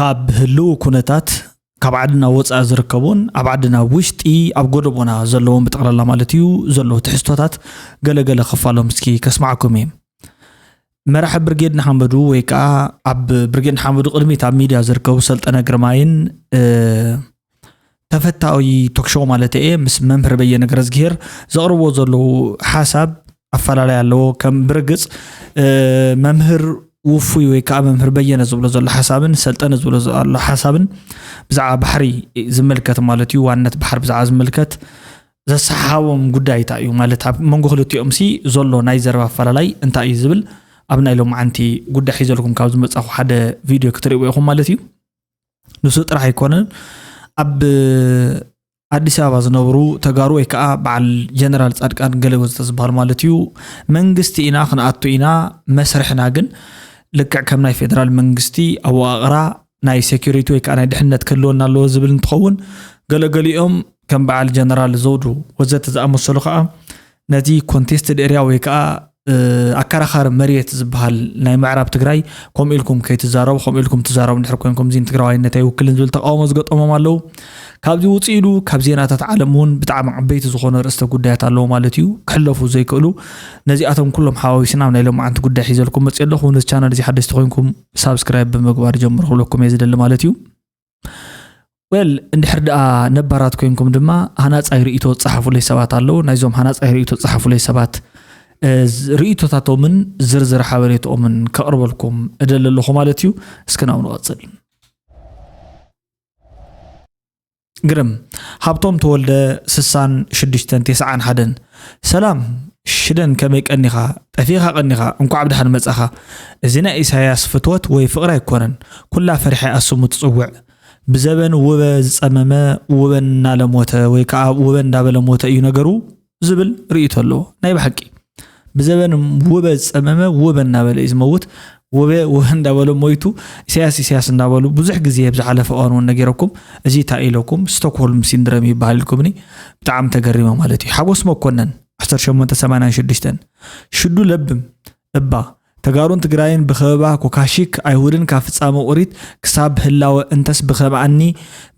ኣብ ህልው ኩነታት ካብ ዓድና ወፃኢ ዝርከቡን ኣብ ዓድና ውሽጢ ኣብ ጎደቦና ዘለዎም ብጠቕላላ ማለት እዩ ዘለዉ ትሕዝቶታት ገለገለ ክፋሎም እስኪ ከስማዕኩም እየ። መራሒ ብርጌድ ንሓመዱ ወይ ከዓ ኣብ ብርጌድ ንሓመዱ ቅድሚት ኣብ ሚድያ ዝርከቡ ሰልጠነ ግርማይን ተፈታዊ ቶክሾው ማለት እየ ምስ መምህር በየነ ገረዝግሄር ዘቕርቦ ዘለዉ ሓሳብ ኣፈላላይ ኣለዎ። ከም ብርግፅ መምህር ውፉይ ወይ ከዓ መምህር በየነ ዝብሎ ዘሎ ሓሳብን ሰልጠነ ዝብሎ ዘሎ ሓሳብን ብዛዕባ ባሕሪ ዝምልከት ማለት እዩ። ዋነት ባሕር ብዛዕባ ዝምልከት ዘሰሓቦም ጉዳይ እንታይ እዩ ማለት ኣብ መንጎ ክልቲኦም ሲ ዘሎ ናይ ዘረባ ኣፈላላይ እንታይ እዩ ዝብል ኣብ ናይ ሎማዓንቲ ጉዳይ ሒዘልኩም ካብ ዝመፃኹ ሓደ ቪድዮ ክትርእዎ ኢኹም ማለት እዩ። ንሱ ጥራሕ ኣይኮነን ኣብ ኣዲስ ኣበባ ዝነብሩ ተጋሩ ወይ ከዓ በዓል ጀነራል ፃድቃን ገለ ወዘተ ዝበሃሉ ማለት እዩ መንግስቲ ኢና ክንኣቱ ኢና መስርሕና ግን ልክዕ ከም ናይ ፌደራል መንግስቲ ኣወቃቕራ ናይ ሴኩሪቲ ወይ ከዓ ናይ ድሕነት ክህልወና ኣለዎ ዝብል እንትኸውን ገለገሊኦም ከም በዓል ጀነራል ዘውዱ ወዘተ ዝኣመሰሉ ከዓ ነቲ ኮንቴስትድ ኤርያ ወይ ከዓ ኣከራኻሪ መሬት ዝበሃል ናይ ምዕራብ ትግራይ ከምኡ ኢልኩም ከይትዛረቡ ከምኡ ኢልኩም ትዛረቡ እንድሕር ኮይንኩም እዚ ንትግራዋይነት ኣይውክልን ዝብል ተቃውሞ ዝገጠሞም ኣለዉ። ካብዚ ውፅእ ኢሉ ካብ ዜናታት ዓለም እውን ብጣዕሚ ዓበይቲ ዝኾነ ርእስተ ጉዳያት ኣለዉ ማለት እዩ። ክሕለፉ ዘይክእሉ ነዚኣቶም ኩሎም ሓዋዊስና ኣብ ናይ ሎማዓንቲ ጉዳይ ሒዘልኩም መፅእ ኣለኹ። ነዚ ቻናል እዚ ሓደሽቲ ኮይንኩም ሳብስክራይብ ብምግባር ጀምሩ ክብለኩም እየ ዝደሊ ማለት እዩ። ዌል እንድሕር ደኣ ነባራት ኮይንኩም ድማ ሃናፃይ ርእቶ ዝፀሓፉለይ ሰባት ኣለዉ። ናይዞም ሃናፃይ ርእቶ ዝፀሓፉለይ ሰባት ርእቶታቶምን ዝርዝር ሓበሬትኦምን ከቕርበልኩም እደሊ ኣለኹ ማለት እዩ። እስኪ ናብ ንቐፅል። ግርም ሃብቶም ተወልደ ስሳን ሽዱሽተን ተስዓን ሓደን ሰላም ሽደን ከመይ ቀኒኻ ጠፊኻ ቀኒኻ እንኳዕ ብድሓን መጻኻ እዚ ናይ ኢሳያስ ፍትወት ወይ ፍቕሪ ኣይኮነን ኩላ ፈሪሐ ኣስሙ ትጽውዕ ብዘበን ውበ ዝጸመመ ውበ እናለሞተ ወይ ከዓ ውበ እንዳበለ ሞተ እዩ ነገሩ ዝብል ርእይቶ ኣለዎ ናይ ብሓቂ ብዘበን ውበ ዝጸመመ ውበ እናበለ እዩ ዝመውት። ውበ ውበ እንዳበሉ ሞይቱ። ኢሳያስ ኢሳያስ እንዳበሉ ብዙሕ ግዜ ኣብ ዝሓለፈ እዋን እውን ነጊረኩም። እዚ እንታይ ኢለኩም ስቶክሆልም ሲንድረም ይበሃል ኢልኩምኒ። ብጣዕሚ ተገሪመ ማለት እዩ። ሓጎስ መኮነን ዓሰርተ ሸሞንተ ሰማንያን ሽዱሽተን ሽዱ ለብም እባ ተጋሩን ትግራይን ብኸበባ ኮካሺክ ኣይሁድን ካብ ፍጻመ ኦሪት ክሳብ ህላወ እንተስ ብኸምኣኒ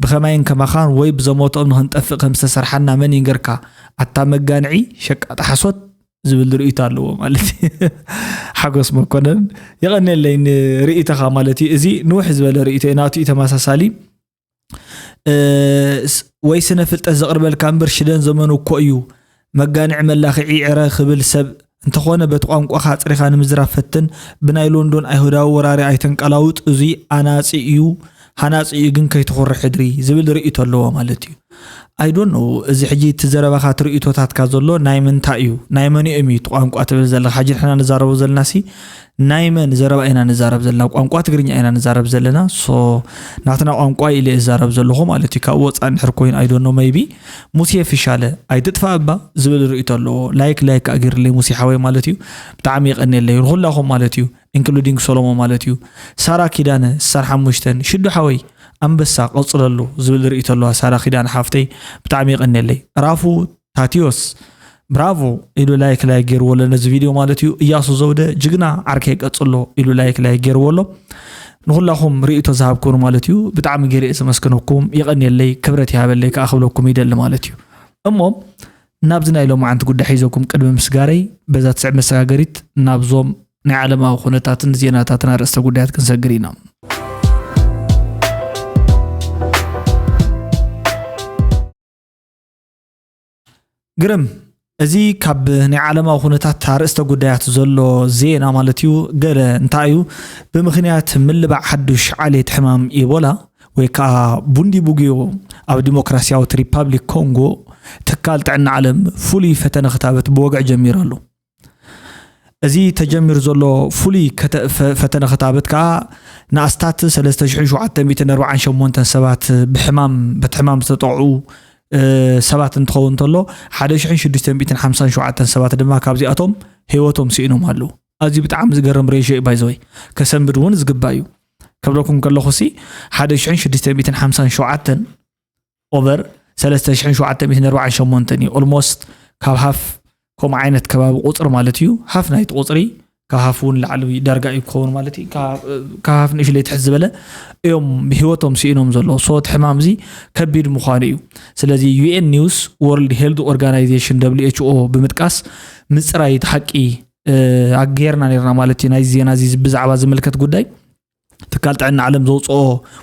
ብኸማይን ከማኻን ወይ ብዘሞትኦም ንኽንጠፍእ ከም ዝተሰርሓና መን ይንገርካ ኣታ መጋንዒ ሸቃጢ ሓሶት ዝብል ርእይቶ ኣለዎ ማለት ሓጎስ መኮነን የቐንየለይ ንርእይቶኻ ማለት እዩ እዚ ንውሕ ዝበለ ርእይቶ እዩ ናቱ እዩ ተመሳሳሊ ወይ ስነ ፍልጠት ዘቕርበልካ እምበር ሽደን ዘመኑ እኮ እዩ መጋንዒ መላኽዒ ዕረ ክብል ሰብ እንተኾነ በቲ ቋንቋኻ ኣፅሪኻ ንምዝራብ ፈትን ብናይ ሎንዶን ኣይሁዳዊ ወራሪ ኣይተንቀላውጥ እዙይ ኣናፂ እዩ ሃናፂ እዩ ግን ከይትኹርሕ ሕድሪ ዝብል ርእይቶ ኣለዎ ማለት እዩ I don't know እዚ ሕጂ እቲ ዘረባኻ እቲ ርእይቶታትካ ዘሎ ናይ ምንታይ እዩ ናይ መኒኦም እዩ እቲ ቋንቋ ትብል ዘለኻ ሕጂ ንሕና ንዛረቦ ዘለና ሲ ናይ መን ዘረባ ኢና ንዛረብ ዘለና ቋንቋ ትግርኛ ኢና ንዛረብ ዘለና so ናትና ቋንቋ ኢለ እዛረብ ዘለኹ ማለት እዩ ካብኡ ወፃእ እንድሕር ኮይኑ I don't know maybe ሙሴ ፍሻለ ኣይትጥፋእ እባ ዝብል ርእይቶ ኣለዎ like like ኣጊርለይ ሙሴ ሓወይ ማለት እዩ ብጣዕሚ የቐንየለይ ንኹላኹም ማለት እዩ including ሶሎሞ ማለት እዩ ሳራ ኪዳነ ስሳን ሓሙሽተን ሽዱ ሓወይ ኣንበሳ ቀፅለሉ ዝብል ርእይቶ ኣለዋ ሳራ ኪዳነ ሓፍተይ ብጣዕሚ የቐንየለይ ራፉ ታቲዮስ ብራቮ ኢሉ like like ገይርዎ ኣሎ ነዚ ቪድዮ ማለት እዩ እያሱ ዘውደ ጅግና ዓርከይ ቀፅሎ ኢሉ like like ገይርዎ ኣሎ ንኩላኹም ርእይቶ ዝሃብኩኒ ማለት እዩ ብጣዕሚ ገይረ እየ ዘመስግነኩም የቐንየለይ ክብረት ይሃበለይ ከዓ ክብለኩም ይደሊ ማለት እዩ እሞ ናብዚ ናይ ሎማዓንቲ ጉዳይ ሒዘኩም ቅድሚ ምስጋረይ በዛ ትስዕብ መሰጋገሪት ናብዞም ናይ ዓለማዊ ኩነታትን ዜናታትን ኣርእስተ ጉዳያት ክንሰግር ኢና ግርም እዚ ካብ ናይ ዓለማዊ ኩነታት ኣርእስተ ጉዳያት ዘሎ ዜና ማለት እዩ ገለ እንታይ እዩ ብምክንያት ምልባዕ ሓዱሽ ዓሌት ሕማም ኢቦላ ወይ ከዓ ቡንዲ ቡግዮ ኣብ ዲሞክራሲያዊት ሪፓብሊክ ኮንጎ ትካል ጥዕና ዓለም ፍሉይ ፈተነ ክታበት ብወግዒ ጀሚሩ ኣሎ እዚ ተጀሚሩ ዘሎ ፍሉይ ፈተነ ክታበት ከዓ ንኣስታት ሰለስተ ሽሕን ሸውዓተ ሚእትን ኣርባዓን ሸሞንተን ሰባት ብሕማም በቲ ሕማም ዝተጠቕዑ ሰባት እንትኸውን እንተሎ ሓደ ሽሕን ሽዱሽተ ሚእትን ሓምሳን ሸውዓተን ሰባት ድማ ካብዚኣቶም ህይወቶም ስኢኖም ኣለዉ። ኣዝዩ ብጣዕሚ ዝገርም ሬሾ እዩ ባይዘወይ ከሰንብድ እውን ዝግባእ እዩ። ከብለኩም ከለኹ ሲ ሓደ ሽሕን ሽዱሽተ ሚእትን ሓምሳን ሸውዓተን over ሰለስተ ሽሕን ሸውዓተ ሚእትን ኣርባዓን ሸሞንተን እዩ almost ካብ half ከምኡ ዓይነት ከባቢ ቁፅሪ ማለት እዩ half ናይቲ ቁፅሪ ካብ ሃፍ እውን ላዕሊ ዳርጋ እዩ ክኸውን ማለት እዩ። ካብ ሃፍ ንእሽለይ ትሕት ዝበለ እዮም ህይወቶም ስኢኖም ዘለዉ። So እቲ ሕማም እዚ ከቢድ ምዃኑ እዩ። ስለዚ ዩ ኤን ኒውስ ወርልድ ሄልት ኦርጋናይዜሽን ደብሊው ኤች ኦ ብምጥቃስ ምፅራይ እቲ ሓቂ ኣገይርና ነርና ማለት እዩ። ናይዚ ዜና እዚ ብዛዕባ ዝምልከት ጉዳይ ትካል ጥዕና ዓለም ዘውፅኦ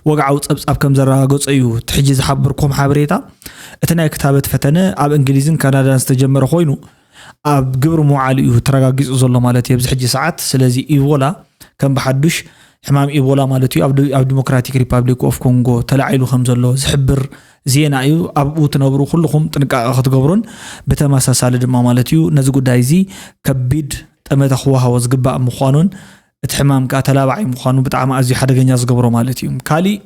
ወግዓዊ ፀብፃብ ከም ዘረጋገፆ እዩ እቲ ሕጂ ዝሓበርኩም ሓበሬታ። እቲ ናይ ክታበት ፈተነ ኣብ እንግሊዝን ካናዳን ዝተጀመረ ኮይኑ ኣብ ግብሪ ምውዓሉ እዩ ተረጋጊፁ ዘሎ ማለት እዩ ኣብዚ ሕጂ ሰዓት። ስለዚ ኢቦላ ከም ብሓዱሽ ሕማም ኢቦላ ማለት እዩ ኣብ ዲ- ኣብ ዲሞክራቲክ ሪፓብሊክ ኦፍ ኮንጎ ተላዒሉ ከም ዘሎ ዝሕብር ዜና እዩ። ኣብኡ ትነብሩ ኩልኹም ጥንቃቐ ክትገብሩን ብተመሳሳሊ ድማ ማለት እዩ ነዚ ጉዳይ እዚ ከቢድ ጠመተ ክወሃቦ ዝግባእ ምዃኑን እቲ ሕማም ከዓ ተላባዒ ምዃኑ ብጣዕሚ ኣዝዩ ሓደገኛ ዝገብሮ ማለት እዩ። ካሊእ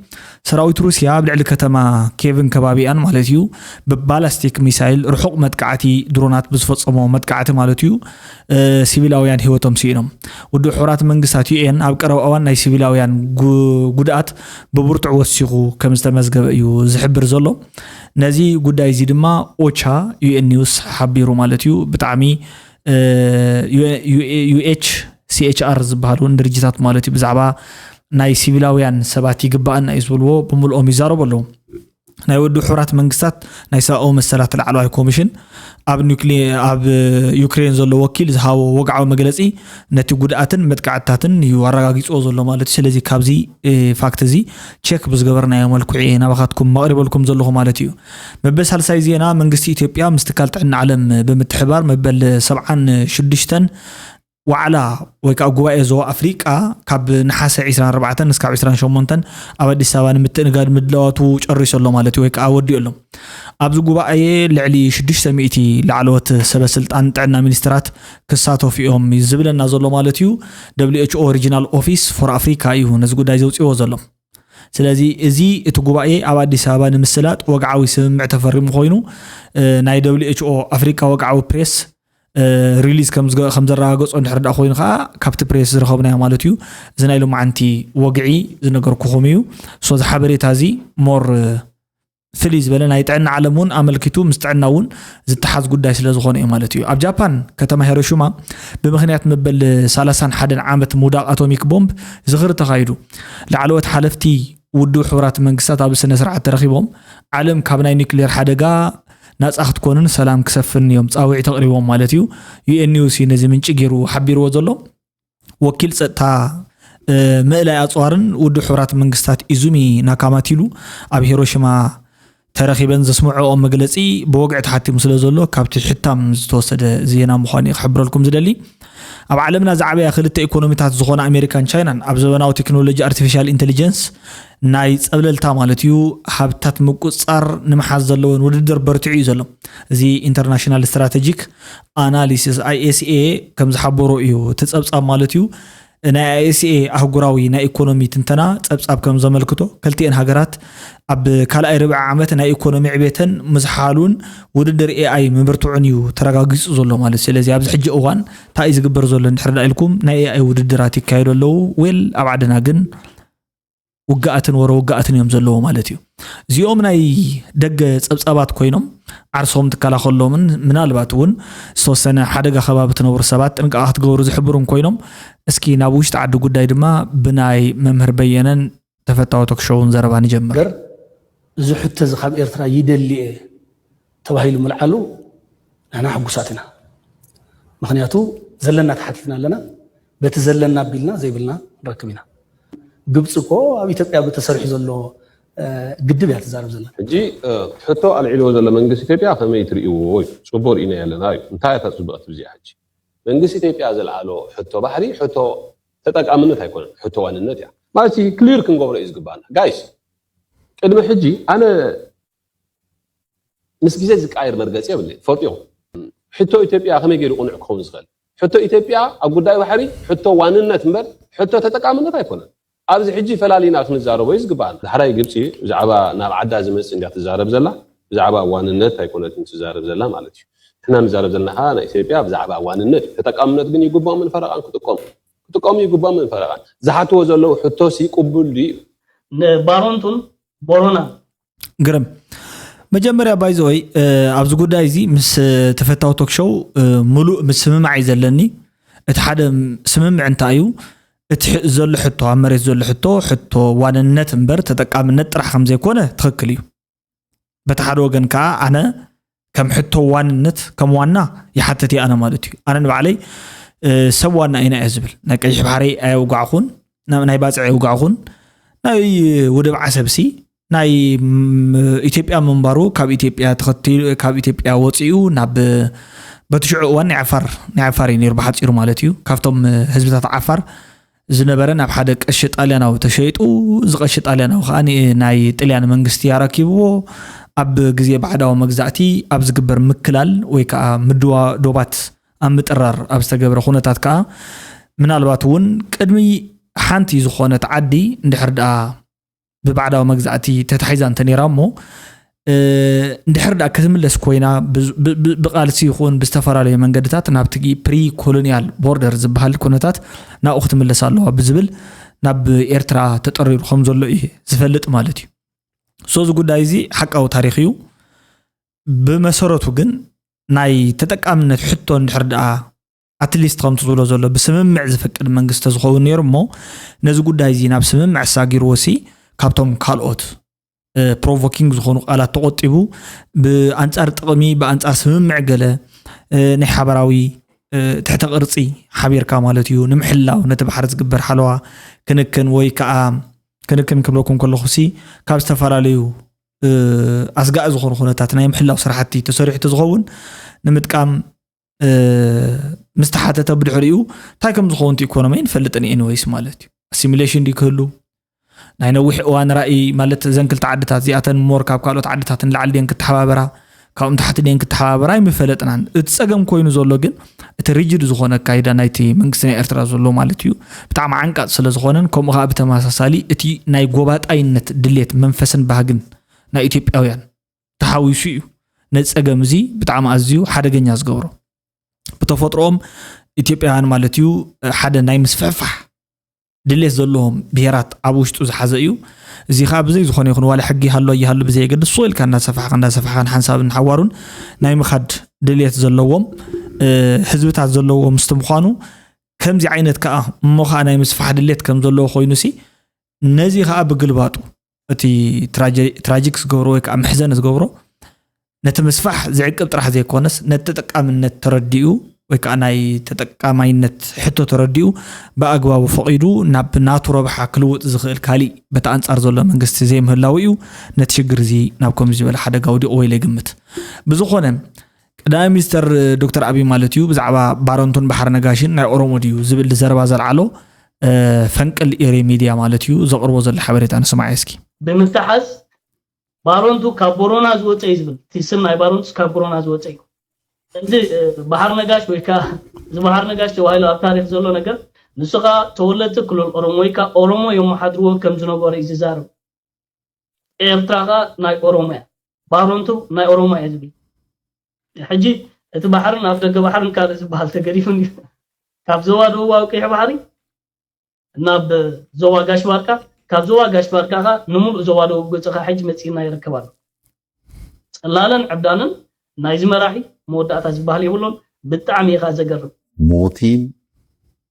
ሰራዊት ሩስያ ኣብ ልዕሊ ከተማ ኬቭን ከባቢኣን ማለት እዩ ብባላስቲክ ሚሳይል ርሑቕ መጥቃዕቲ ድሮናት ብዝፈጸሞ መጥቃዕቲ ማለት እዩ ሲቪላውያን ህይወቶም ስኢኖም። ውድብ ሕቡራት መንግስታት ዩ ኤን ኣብ ቀረባ እዋን ናይ ሲቪላውያን ጉድኣት ብብርቱዕ ወሲኹ ከም ዝተመዝገበ እዩ ዝሕብር ዘሎ። ነዚ ጉዳይ እዚ ድማ ኦቻ ዩ ኤን ኒውስ ሓቢሩ ማለት እዩ። ብጣዕሚ ዩ ኤች ሲ ኤች ኣር ዝበሃል እውን ድርጅታት ማለት እዩ ብዛዕባ ናይ ሲቪላውያን ሰባት ይግባኣና እዩ ዝብልዎ ብምልኦም ይዛረቡ ኣለዉ። ናይ ውድብ ሕቡራት መንግስታት ናይ ሰብኣዊ መሰላት ላዕለዋይ ኮሚሽን ኣብ ኒክሌ ኣብ ዩክሬን ዘሎ ወኪል ዝሃቦ ወግዓዊ መግለፂ ነቲ ጉድኣትን መጥቃዕትታትን እዩ ኣረጋጊፅዎ ዘሎ ማለት እዩ። ስለዚ ካብዚ ፋክት እዚ ቸክ ብዝገበርናዮ መልክዑ እየ ናባኻትኩም መቕሪበልኩም ዘለኹ ማለት እዩ። መበል ሳልሳይ ዜና መንግስቲ ኢትዮጵያ ምስ ትካል ጥዕና ዓለም ብምትሕባር መበል ሰብዓን ሽዱሽተን ዋዕላ ወይ ከዓ ጉባኤ ዞባ ኣፍሪቃ ካብ ነሓሰ ዕስራን ኣርባዕተን እስካብ ዕስራን ሸሞንተን ኣብ ኣዲስ ኣበባ ንምትእንጋድ ምድላዋቱ ጨሪሱ ኣሎ ማለት እዩ ወይ ከዓ ወዲኡ ኣሎ። ኣብዚ ጉባኤ ልዕሊ ሽዱሽተ ሚእቲ ላዕለዎት ሰበ ስልጣን ጥዕና ሚኒስትራት ክሳተፉ እዮም ዝብለና ዘሎ ማለት እዩ። ደብሊው ኤች ኦ ሪጂናል ኦፊስ ፎር ኣፍሪካ እዩ ነዚ ጉዳይ ዘውፅዎ ዘሎ። ስለዚ እዚ እቲ ጉባኤ ኣብ ኣዲስ ኣበባ ንምስላጥ ወግዓዊ ስምምዕ ተፈሪሙ ኮይኑ ናይ ደብሊው ኤች ኦ ኣፍሪካ ወግዓዊ ፕሬስ ሪሊዝ ከም ዘረጋገፆ እንድሕር ዳ ኮይኑ ከዓ ካብቲ ፕሬስ ዝረኸብናዮ ማለት እዩ። እዚ ናይ ሎማዓንቲ ወግዒ ዝነገርኩኹም እዩ። So እዚ ሓበሬታ እዚ ሞር ፍልይ ዝበለ ናይ ጥዕና ዓለም እውን ኣመልኪቱ ምስ ጥዕና እውን ዝተሓዝ ጉዳይ ስለ ዝኾነ እዩ ማለት እዩ። ኣብ ጃፓን ከተማ ሄሮሽማ ብምኽንያት መበል ሰላሳን ሓደን ዓመት ምውዳቕ ኣቶሚክ ቦምብ ዝኽሪ ተኻይዱ። ላዕለዎት ሓለፍቲ ውድብ ሕቡራት መንግስታት ኣብ ስነ ስርዓት ተረኺቦም ዓለም ካብ ናይ ኒክሌር ሓደጋ ናፃ ክትኮንን ሰላም ክሰፍን እዮም ፃውዒት ኣቕሪቦም ማለት እዩ። ዩ ኤን ኒውስ እዩ ነዚ ምንጪ ገይሩ ሓቢርዎ ዘሎ። ወኪል ፀጥታ ምእላይ ኣፅዋርን ውድብ ሕቡራት መንግስታት ኢዙሚ ናካማቲሉ ኣብ ሂሮሽማ ተረኺበን ዘስምዐኦ መግለፂ ብወግዒ ተሓቲሙ ስለ ዘሎ ካብቲ ሕታም ዝተወሰደ ዜና ምዃኑ ክሕብረልኩም ዝደሊ። ኣብ ዓለምና ዝዓበያ ክልተ ኢኮኖሚታት ዝኾና ኣሜሪካን ቻይናን ኣብ ዘበናዊ ቴክኖሎጂ ኣርቲፊሻል ኢንቴሊጀንስ ናይ ፀብለልታ ማለት እዩ ሃብታት ምቁፅፃር ንምሓዝ ዘለውን ውድድር በርቲዑ እዩ ዘሎ። እዚ ኢንተርናሽናል ስትራቴጂክ ኣናሊሲስ ኣይ ኤስ ኤ ከም ዝሓበሮ እዩ እቲ ፀብፃብ ማለት እዩ። ናይ ኣይ ኤስ ኤ ኣህጉራዊ ናይ ኢኮኖሚ ትንተና ፀብፃብ ከም ዘመልክቶ ክልቲኤን ሃገራት ኣብ ካልኣይ ርብዒ ዓመት ናይ ኢኮኖሚ ዕቤተን ምዝሓሉን ውድድር ኤ ኣይ ምብርትዑን እዩ ተረጋጊፁ ዘሎ ማለት እዩ። ስለዚ ኣብዚ ሕጂ እዋን እንታይ እዩ ዝግበር ዘሎ እንድሕር ዳ ኢልኩም ናይ ኤ ኣይ ውድድራት ይካየዱ ኣለዉ። ዌል ኣብ ዓድና ግን ውግኣትን ወረ ውግኣትን እዮም ዘለዎ ማለት እዩ። እዚኦም ናይ ደገ ፀብፃባት ኮይኖም ዓርሶም ትከላኸሎምን ምናልባት እውን ዝተወሰነ ሓደጋ ከባቢ ትነብሩ ሰባት ጥንቃቐ ክትገብሩ ዝሕብሩን ኮይኖም እስኪ ናብ ውሽጢ ዓዲ ጉዳይ ድማ ብናይ መምህር በየነን ተፈታዊ ቶክሾውን ዘረባ ንጀምር። እዚ ሕቶ እዚ ካብ ኤርትራ ይደሊ እየ ተባሂሉ ምልዓሉ ንሕና ሕጉሳት ኢና። ምክንያቱ ዘለና ተሓቲትና ኣለና። በቲ ዘለና ኣቢልና ዘይብልና ንረክብ ኢና። ግብፂ እኮ ኣብ ኢትዮጵያ ብተሰሪሑ ዘሎ ግድብ እያ ትዛረብ ዘላ። ሕጂ ሕቶ ኣልዒልዎ ዘሎ መንግስቲ ኢትዮጵያ ከመይ ትርእይዎ እዩ? ፅቡቅ ርኢናዮ ኣለና እዩ። እንታይ እያ እታ ፅብቅቲ ብዚኣ ሕጂ? መንግስቲ ኢትዮጵያ ዘልዓሎ ሕቶ ባሕሪ ሕቶ ተጠቃምነት ኣይኮነን፣ ሕቶ ዋንነት እያ። ማለት ክሊር ክንገብሮ እዩ ዝግባና ጋይስ። ቅድሚ ሕጂ ኣነ ምስ ግዜ ዝቃየር መርገፂ የብለይ ትፈልጡ ኢኹም። ሕቶ ኢትዮጵያ ከመይ ገይሩ ቅኑዕ ክኸውን ዝኽእል? ሕቶ ኢትዮጵያ ኣብ ጉዳይ ባሕሪ ሕቶ ዋንነት እምበር ሕቶ ተጠቃምነት ኣይኮነን። ኣብዚ ሕጂ ፈላሊና ክንዛረቦ እዩ ዝግባኣና። ዳሕራይ ግብፂ ብዛዕባ ናብ ዓዳ ዝመፅእ እንድያ ትዛረብ ዘላ፣ ብዛዕባ ዋንነት ኣይኮነትን ትዛረብ ዘላ ማለት እዩ። ንሕና ንዛረብ ዘለና ከዓ ናይ ኢትዮጵያ ብዛዕባ ዋንነት እዩ። ተጠቃምነት ግን ይግብኦም ምን ፈረቓን ክጥቀሙ ክጥቀሙ ይግብኦም ምን ፈረቓን። ዝሓትዎ ዘለዉ ሕቶሲ ቅቡል ድዩ? ባሮንቱን ቦሮና ግርም መጀመርያ ባይዘወይ ኣብዚ ጉዳይ እዚ ምስ ተፈታዊ ቶክሾው ሙሉእ ምስምማዕ እዩ ዘለኒ። እቲ ሓደ ስምምዕ እንታይ እዩ? እቲ ዘሎ ሕቶ፣ ኣብ መሬት ዘሎ ሕቶ፣ ሕቶ ዋንነት እምበር ተጠቃምነት ጥራሕ ከም ዘይኮነ ትኽክል እዩ። በቲ ሓደ ወገን ከዓ ኣነ ከም ሕቶ ዋንነት፣ ከም ዋና ይሓትት እየ ኣነ ማለት እዩ። ኣነ ንባዕለይ ሰብ ዋና ኢና እየ ዝብል። ናይ ቀይሕ ባሕሪ ኣየውጋዕኹን፣ ናይ ባፅዕ ኣየውጋዕኹን፣ ናይ ውድብ ዓሰብሲ ናይ ኢትዮጵያ ምንባሩ ካብ ኢትዮጵያ ተኸቲሉ፣ ካብ ኢትዮጵያ ወፂኡ ናብ በቲ ሽዑ እዋን ናይ ዓፋር፣ ናይ ዓፋር እዩ ነይሩ ብሓፂሩ ማለት እዩ። ካብቶም ህዝብታት ዓፋር ዝነበረ ናብ ሓደ ቀሺ ጣልያናዊ ተሸይጡ፣ እዚ ቀሺ ጣልያናዊ ከዓ ናይ ጥልያን መንግስቲ ኣረኪብዎ። ኣብ ግዜ ባዕዳዊ መግዛእቲ ኣብ ዝግበር ምክላል ወይ ከዓ ምድዋ ዶባት ኣብ ምጥራር ኣብ ዝተገብረ ኩነታት ከዓ ምናልባት እውን ቅድሚ ሓንቲ ዝኾነት ዓዲ እንድሕር ደኣ ብባዕዳዊ መግዛእቲ ተታሒዛ እንተ ነይራ እሞ እንድሕር ደኣ ክትምለስ ኮይና ብቃልሲ ይኹን ብዝተፈላለዩ መንገድታት ናብቲ ፕሪ ኮሎኒያል ቦርደር ዝበሃል ኩነታት ናብኡ ክትምለስ ኣለዋ ብዝብል ናብ ኤርትራ ተጠሪሩ ከም ዘሎ እዩ ዝፈልጥ ማለት እዩ። ሶ እዚ ጉዳይ እዚ ሓቃዊ ታሪኽ እዩ። ብመሰረቱ ግን ናይ ተጠቃምነት ሕቶ እንድሕር ደኣ ኣትሊስት ከምቲ ዝብሎ ዘሎ ብስምምዕ ዝፈቅድ መንግስቲ ዝኸውን ነይሩ እሞ ነዚ ጉዳይ እዚ ናብ ስምምዕ ኣሳጊርዎ ሲ ካብቶም ካልኦት ፕሮቮኪንግ ዝኾኑ ቃላት ተቆጢቡ ብኣንፃር ጥቕሚ ብኣንፃር ስምምዕ ገለ ናይ ሓበራዊ ትሕተ ቅርፂ ሓቢርካ ማለት እዩ ንምሕላው ነቲ ባሕሪ ዝግበር ሓለዋ ክንክን ወይ ከዓ ክንክን ክብለኩም ከለኹ ሲ ካብ ዝተፈላለዩ ኣስጋኢ ዝኾኑ ኩነታት ናይ ምሕላው ስራሕቲ ተሰሪሑ ተዝኸውን ንምጥቃም ምስ ተሓተተ ብድሕሪኡ እንታይ ከም ዝኸውን እቲ ኢኮኖሚ ንፈልጥን ኤኒወይስ ማለት እዩ። ኣሲሚሌሽን ድዩ ክህሉ ናይ ነዊሕ እዋን ራእይ ማለት እዘን ክልተ ዓድታት እዚኣተን ሞር ካብ ካልኦት ዓድታት ንላዕሊ ድየን ክተሓባበራ ካብኦም ታሕቲ ድየን ክተሓባበራ ኣይምፈለጥናን። እቲ ፀገም ኮይኑ ዘሎ ግን እቲ ሪጅድ ዝኾነ ኣካይዳ ናይቲ መንግስቲ ናይ ኤርትራ ዘሎ ማለት እዩ ብጣዕሚ ዓንቃፅ ስለ ዝኾነን ከምኡ ከዓ ብተመሳሳሊ እቲ ናይ ጎባጣይነት ድሌት መንፈስን ባህግን ናይ ኢትዮጵያውያን ተሓዊሱ እዩ ነዚ ፀገም እዚ ብጣዕሚ ኣዝዩ ሓደገኛ ዝገብሮ። ብተፈጥሮኦም ኢትዮጵያውያን ማለት እዩ ሓደ ናይ ምስፍሕፋሕ ድሌት ዘለዎም ብሄራት ኣብ ውሽጡ ዝሓዘ እዩ። እዚ ከዓ ብዘይ ዝኾነ ይኹን ዋላ ሕጊ ይሃሎ ኣይሃሉ ብዘየገድስ ሱቕ ኢልካ እናሰፋሕካ እናሰፋሕካን ሓንሳብን ሓዋሩን ናይ ምኻድ ድሌት ዘለዎም ህዝብታት ዘለዎ ምስቲ ምዃኑ ከምዚ ዓይነት ከዓ እሞ ከዓ ናይ ምስፋሕ ድሌት ከም ዘለዎ ኮይኑ ሲ ነዚ ከዓ ብግልባጡ እቲ ትራጂክ ዝገብሮ ወይ ከዓ መሕዘኒ ዝገብሮ ነቲ ምስፋሕ ዝዕቅብ ጥራሕ ዘይኮነስ ነቲ ተጠቃምነት ተረዲኡ ወይ ከዓ ናይ ተጠቃማይነት ሕቶ ተረዲኡ ብኣግባቡ ፈቒዱ ናብ ናቱ ረብሓ ክልውጥ ዝኽእል ካሊእ በቲ ኣንፃር ዘሎ መንግስቲ ዘይምህላው እዩ ነቲ ሽግር እዚ ናብ ከምዚ ዝበለ ሓደጋ ውዲቑ ወይ ለይግምት። ብዝኾነ ቀዳማይ ሚኒስተር ዶክተር ኣብይ ማለት እዩ ብዛዕባ ባረንቱን ባሕሪ ነጋሽን ናይ ኦሮሞ ድዩ ዝብል ዘረባ ዘልዓሎ ፈንቅል ኤሪ ሚድያ ማለት እዩ ዘቕርቦ ዘሎ ሓበሬታ ንስማዕ እስኪ። ብምትሓዝ ባሮንቱ ካብ ቦሮና ዝወፀ እዩ ዝብል እቲ ስም ናይ ባሮንቱስ ካብ ቦሮና ዝወፀ እዩ። እዚ ባሕሪ ነጋሽ ወይ ከዓ እዚ ባሕሪ ነጋሽ ተባሂሉ ኣብ ታሪክ ዘሎ ነገር ንሱ ከዓ ተወለድቲ ክልል ኦሮሞ ወይ ከዓ ኦሮሞ የመሓድርዎ ከም ዝነበሩ እዩ ዝዛረብ። ኤርትራ ከዓ ናይ ኦሮሞ እያ። ባሮንቱ ናይ ኦሮሞ እያ ዝብል። ሕጂ እቲ ባሕርን ኣፍ ደገ ባሕርን ካልእ ዝበሃል ተገዲፉ እንድዩ። ካብ ዞባ ደቡባዊ ቀይሕ ባሕሪ ናብ ዞባ ጋሽ ባርካ፣ ካብ ዞባ ጋሽ ባርካ ከዓ ንምሉእ ዞባ ደቡብ ገፅኻ ሕጂ መፂእና ይርከብ ኣሎ። ፅላለን ዕብዳንን ናይዚ መራሒ መወዳእታ ዝበሃል የብሉን። ብጣዕሚ ኢኻ ዘገርም። Mootiin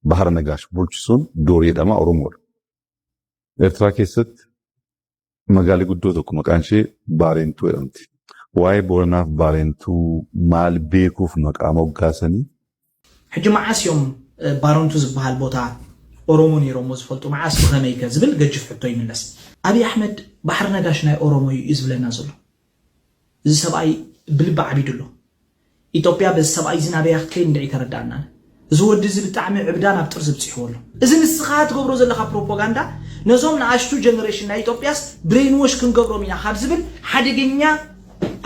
Bahar Nagash bulchisuun doorii jedhama Oromoodha. Eertiraa keessatti magaalli guddoo tokko maqaan ishee Baarentuu jedhamti. Waa'ee Booranaaf Baarentuu maal beekuuf maqaa moggaasanii? ሕጂ መዓስ እዮም ባረንቱ ዝበሃል ቦታ ኦሮሞ ነይሮሞ ዝፈልጡ መዓስ ብኸመይ ከ ዝብል ገጅፍ ሕቶ ይምለስ። ኣብይ ኣሕመድ ባሕሪ ነጋሽ ናይ ኦሮሞ እዩ እዩ ዝብለና ዘሎ። እዚ ሰብኣይ ብልቢ ዓቢዱ ኣሎ። ኢትዮጵያ በዚ ሰብኣይ እዚ ናበያ ክትከይድ እንድዒ ተረዳእና። እዚ ወዲ እዚ ብጣዕሚ ዕብዳ ናብ ጥርዚ ብፂሕዎ ኣሎ። እዚ ንስኻ ትገብሮ ዘለኻ ፕሮፓጋንዳ ነዞም ንኣሽቱ ጀነሬሽን ናይ ኢትዮጵያስ ብሬንዎሽ ክንገብሮም ኢና ካብ ዝብል ሓደገኛ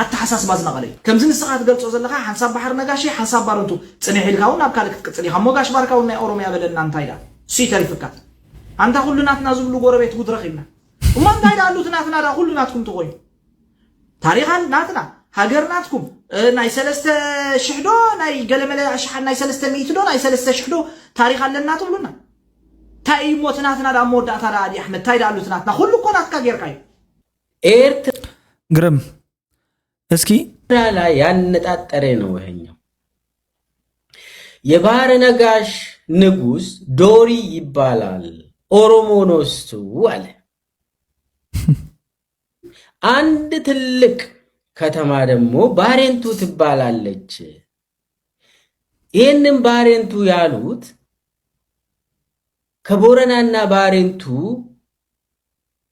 ኣተሓሳስባ ዝነቐለ እዩ። ከምዚ ንስኻ ትገልጾ ዘለኻ ሓንሳብ ባሕሪ ነጋሽ ሓንሳብ ባረንቱ ፅንሕ ኢልካ እውን ናብ ካልእ ክትቅፅል ኢኻ እሞ ጋሽ ባርካ እውን ናይ ኦሮሚያ በለና እንታይ ዳ እሱ ይተርፍካ ኣንታ ኩሉ ናትና ዝብሉ ጎረቤት ውድረኽ ኢልና እሞ እንታይ ዳ ኣሉት ናትና ዳ ኩሉ ናትኩም ተኾይኑ ታሪኻን ናትና ሃገር ናትኩም ናይ ሰለስተ ሽሕ ዶ ናይ ገለመለ ኣሽሓት ናይ ሰለስተ ሚእቲ ዶ ናይ ሰለስተ ሽሕ ዶ ታሪኽ ኣለና ትብሉና እንታይ እዩ እሞ እቲ ናትና ዳ መወዳእታ ዳ ኣዲ ኣሕመድ እንታይ ዳ ኣሉት ናትና ኩሉ እኮ ናትካ ጌርካ እዩ ኤርትራ ግርም እስኪ ላይ ያነጣጠረ ነው ይሄኛው። የባህር ነጋሽ ንጉስ ዶሪ ይባላል፣ ኦሮሞ ነው እሱ አለ። አንድ ትልቅ ከተማ ደግሞ ባሬንቱ ትባላለች። ይህንን ባሬንቱ ያሉት ከቦረናና ባሬንቱ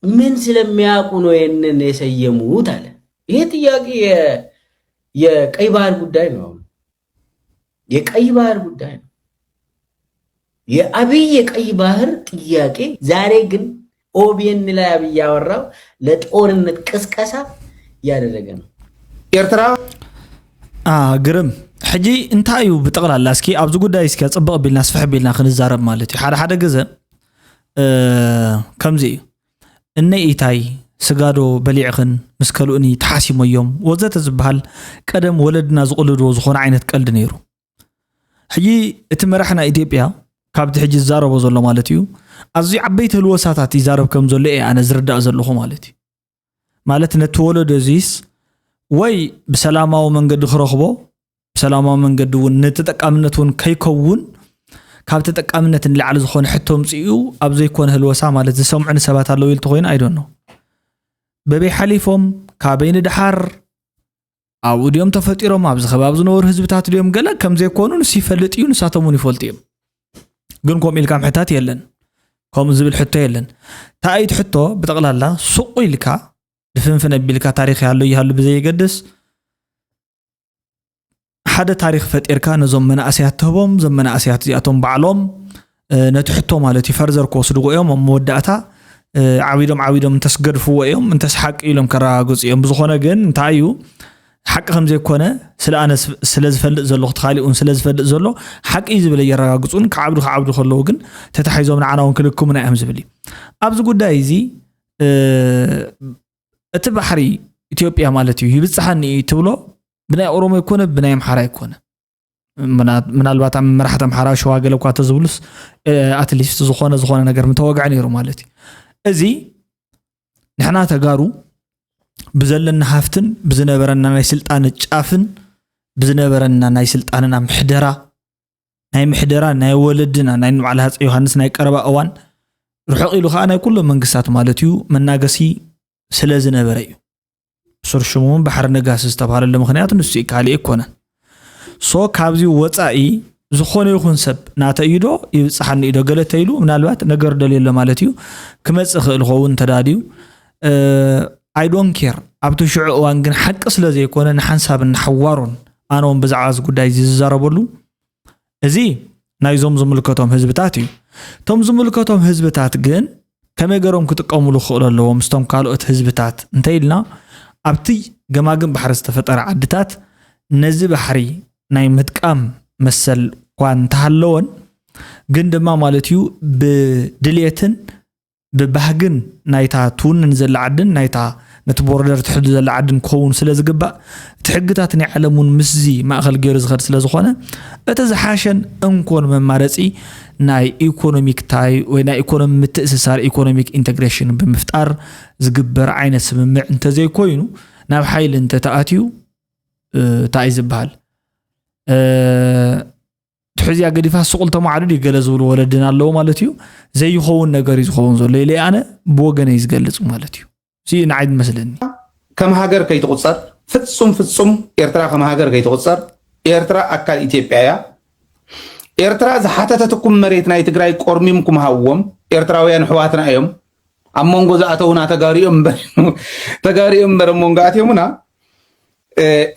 ምን ስለሚያውቁ ነው ይህንን የሰየሙት አለ። ይሄ ጥያቄ የ- የቀይ ባህር ጉዳይ ነው። አሁን የቀይ ባህር ጉዳይ ነው። የአብይ የቀይ ባህር ጥያቄ ዛሬ ግን ኦቢኤን ላይ አብይ ያወራው ለጦርነት ቅስቀሳ እያደረገ ነው። ኤርትራ ግርም። ሕጂ እንታይ እዩ ብጠቕላላ፣ እስኪ ኣብዚ ጉዳይ እስኪ ፅብቕ ቢልና ስፍሕ ቢልና ክንዛረብ ማለት እዩ። ሓደ ሓደ ግዘ ከምዚ እዩ። እነ ኢታይ ስጋዶ በሊዕኽን ምስ ከልኡኒ ተሓሲሞዮም ወዘተ ዝበሃል ቀደም ወለድና ዝቕልድዎ ዝኾነ ዓይነት ቀልዲ ነይሩ። ሕጂ እቲ መራሕና ኢትዮጵያ ካብቲ ሕጂ ዝዛረቦ ዘሎ ማለት እዩ፣ ኣዝዩ ዓበይቲ ህልወሳታት ይዛረብ ከም ዘሎ እየ ኣነ ዝርዳእ ዘለኹ ማለት እዩ። ማለት ነቲ ወለዶ እዚስ ወይ ብሰላማዊ መንገዲ ክረኽቦ፣ ብሰላማዊ መንገዲ እውን ንተጠቃምነት እውን ከይከውን ካብ ተጠቃምነት ንላዕሊ ዝኾነ ሕቶ ምፅኡ ኣብ ዘይኮነ ህልወሳ ማለት ዝሰምዑኒ ሰባት ኣለዉ ኢሉ ተኮይኑ ኣይዶኖ በበይ ሓሊፎም ካበይ ንድሓር ኣብኡ ድዮም ተፈጢሮም ኣብዚ ከባቢ ዝነበሩ ህዝብታት ድዮም ገለ ከም ዘይኮኑ ንሱ ይፈልጥ እዩ፣ ንሳቶም እውን ይፈልጡ እዮም። ግን ከምኡ ኢልካ ምሕታት የለን፣ ከምኡ ዝብል ሕቶ የለን። ታኣይቲ ሕቶ ብጠቕላላ ሱቑ ኢልካ ድፍንፍን ኣቢልካ ታሪኽ ይሃሉ ይሃሉ ብዘየገድስ ሓደ ታሪኽ ፈጢርካ ነዞም መናእሰያት ትህቦም። እዞም መናእሰያት እዚኣቶም ባዕሎም ነቲ ሕቶ ማለት እዩ ፈርዘር ክወስድዎ እዮም። ኣብ መወዳእታ ዓቢዶም ዓቢዶም እንተስገድፍዎ እዮም እንተስ ሓቂ ኢሎም ከረጋግፁ እዮም። ብዝኾነ ግን እንታይ እዩ ሓቂ ከም ዘይኮነ ስለ ኣነ ስለ ዝፈልጥ ዘሎ ክቲ ካሊኡን ስለ ዝፈልጥ ዘሎ ሓቂ እዩ ዝብል የረጋግፁን ክዓብዱ ክዓብዱ ከለዉ ግን ተታሒዞም ንዓና እውን ክልክሙና እዮም ዝብል እዩ። ኣብዚ ጉዳይ እዚ እቲ ባሕሪ ኢትዮጵያ ማለት እዩ ይብፅሓኒ እዩ ትብሎ ብናይ ኦሮሞ ይኮነ ብናይ ኣምሓራ ይኮነ ምናልባት ኣብ መራሕቲ ኣምሓራ ሸዋ ገለ እኳ ተዝብሉስ ኣትሊስት ዝኾነ ዝኾነ ነገር ምተወግዐ ነይሩ ማለት እዩ። እዚ ንሕና ተጋሩ ብዘለና ሃፍትን ብዝነበረና ናይ ስልጣን ጫፍን ብዝነበረና ናይ ስልጣንና ምሕደራ ናይ ምሕደራ ናይ ወለድና ናይ ንባዕል ሃፀ ዮሃንስ ናይ ቀረባ እዋን ርሑቕ ኢሉ ከዓ ናይ ኩሎም መንግስታት ማለት እዩ መናገሲ ስለ ዝነበረ እዩ። ሱር ሽሙ እውን ባሕሪ ነጋሲ ዝተባህለሉ ምክንያት ንሱ እዩ፣ ካሊእ ኣይኮነን። ሶ ካብዚ ወፃኢ ዝኾነ ይኹን ሰብ ናተይ እዩ ዶ ይብፅሓኒ እዩ ዶ ገለ ተይሉ ምናልባት ነገር ደልዮ ኣሎ ማለት እዩ ክመፅእ ክእል ኸውን እንተዳድዩ I don't care ኣብቲ ሽዑ እዋን ግን ሓቂ ስለ ዘይኮነ ንሓንሳብን ንሓዋሮን ኣነ እውን ብዛዕባ እዚ ጉዳይ እዚ ዝዛረበሉ እዚ ናይዞም ዝምልከቶም ህዝብታት እዩ። እቶም ዝምልከቶም ህዝብታት ግን ከመይ ገሮም ክጥቀሙሉ ክኽእሉ ኣለዎም ምስቶም ካልኦት ህዝብታት እንተኢልና ኣብቲ ገማግም ባሕሪ ዝተፈጠረ ዓድታት ነዚ ባሕሪ ናይ ምጥቃም መሰል እኳ እንተሃለወን ግን ድማ ማለት እዩ ብድልየትን ብባህግን ናይታ ትውንን ዘላ ዓድን ናይታ ነቲ ቦርደር ትሕዱ ዘላ ዓድን ክኸውን ስለ ዝግባእ እቲ ሕግታት ናይ ዓለም እውን ምስዚ ማእኸል ገይሩ ዝኸድ ስለ ዝኾነ እቲ ዝሓሸን እንኮን መማረፂ ናይ ኢኮኖሚክ ታይ ወይ ናይ ኢኮኖሚ ምትእስሳር ኢኮኖሚክ ኢንተግሬሽን ብምፍጣር ዝግበር ዓይነት ስምምዕ እንተዘይኮይኑ ናብ ሓይሊ እንተተኣትዩ እንታይ ዝበሃል ትሕዚያ ገዲፋ ሱቕ ልተማዕዱ ድዩ ገለ ዝብሉ ወለድና ኣለዉ ማለት እዩ። ዘይኸውን ነገር እዩ ዝኸውን ዘሎ ኢለ ኣነ ብወገነይ ዝገልጽ ማለት እዩ። እዚ ንዓይ ዝመስለኒ። ከም ሃገር ከይትቑጸር ፍጹም ፍጹም ኤርትራ ከም ሃገር ከይትቑጸር ኤርትራ ኣካል ኢትዮጵያ እያ። ኤርትራ ዝሓተተትኩም መሬት ናይ ትግራይ ቆርሚምኩም ሃብዎም። ኤርትራውያን ኣሕዋትና እዮም። ኣብ መንጎ ዝኣተውና ተጋሩ እዮም እምበር ተጋሩ እዮም እምበር ኣብ መንጎ ኣትዮምና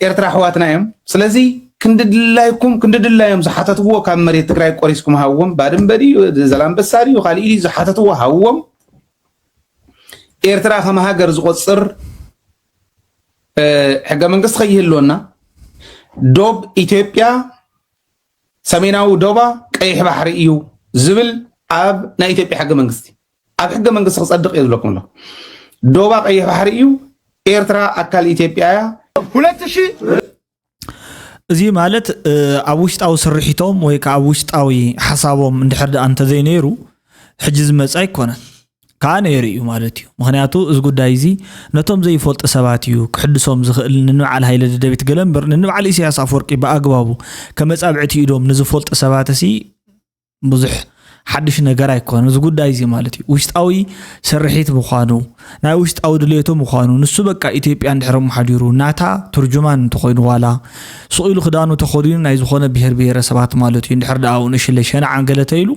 ኤርትራ ኣሕዋትና እዮም። ስለዚ ክንዲ ድላይኩም ክንዲ ድላዮም ዝሓተትዎ ካብ መሬት ትግራይ ቆሪስኩም ሃብዎም። ባድመ ድዩ ዘላንበሳ ድዩ ካልእ ድዩ ዝሓተትዎ ሃብዎም። ኤርትራ ከም ሃገር ዝቆፅር ሕገ መንግስቲ ከይህልወና ዶብ ኢትዮጵያ ሰሜናዊ ዶባ ቀይሕ ባሕሪ እዩ ዝብል ኣብ ናይ ኢትዮጵያ ሕገ መንግስቲ ኣብ ሕገ መንግስቲ ክፀድቕ እየ ዝብለኩም ኣለኹ። ዶባ ቀይሕ ባሕሪ እዩ። ኤርትራ ኣካል ኢትዮጵያ እያ። ሁለት ሺህ እዚ ማለት ኣብ ውሽጣዊ ስርሒቶም ወይ ከዓ ኣብ ውሽጣዊ ሓሳቦም እንድሕር ደኣ እንተዘይነይሩ ሕጂ ዝመፅ ኣይኮነን። ከዓ ነይሩ እዩ ማለት እዩ። ምክንያቱ እዚ ጉዳይ እዚ ነቶም ዘይፈልጡ ሰባት እዩ ክሕድሶም ዝኽእል። ንንበዓል ሃይለ ደደቢት ገለ እምበር ንንበዓል ኢሳያስ ኣፈወርቂ ብኣግባቡ ከመፃብዕቲ ኢዶም ንዝፈልጡ ሰባት ሲ ብዙሕ ሓድሽ ነገር ኣይኮነን እዚ ጉዳይ እዚ ማለት እዩ። ውሽጣዊ ስርሒት ምዃኑ፣ ናይ ውሽጣዊ ድሌቱ ምዃኑ፣ ንሱ በቃ ኢትዮጵያ እንድሕር ኣመሓዲሩ፣ ናታ ትርጁማን እንተኾይኑ፣ ዋላ ስቕ ኢሉ ክዳኑ ተኸዲኑ ናይ ዝኾነ ብሄር ብሄረሰባት ማለት እዩ፣ እንድሕር ደኣ ኣብኡ ንእሽለይ ሸናዓን ገለ ተይሉ፣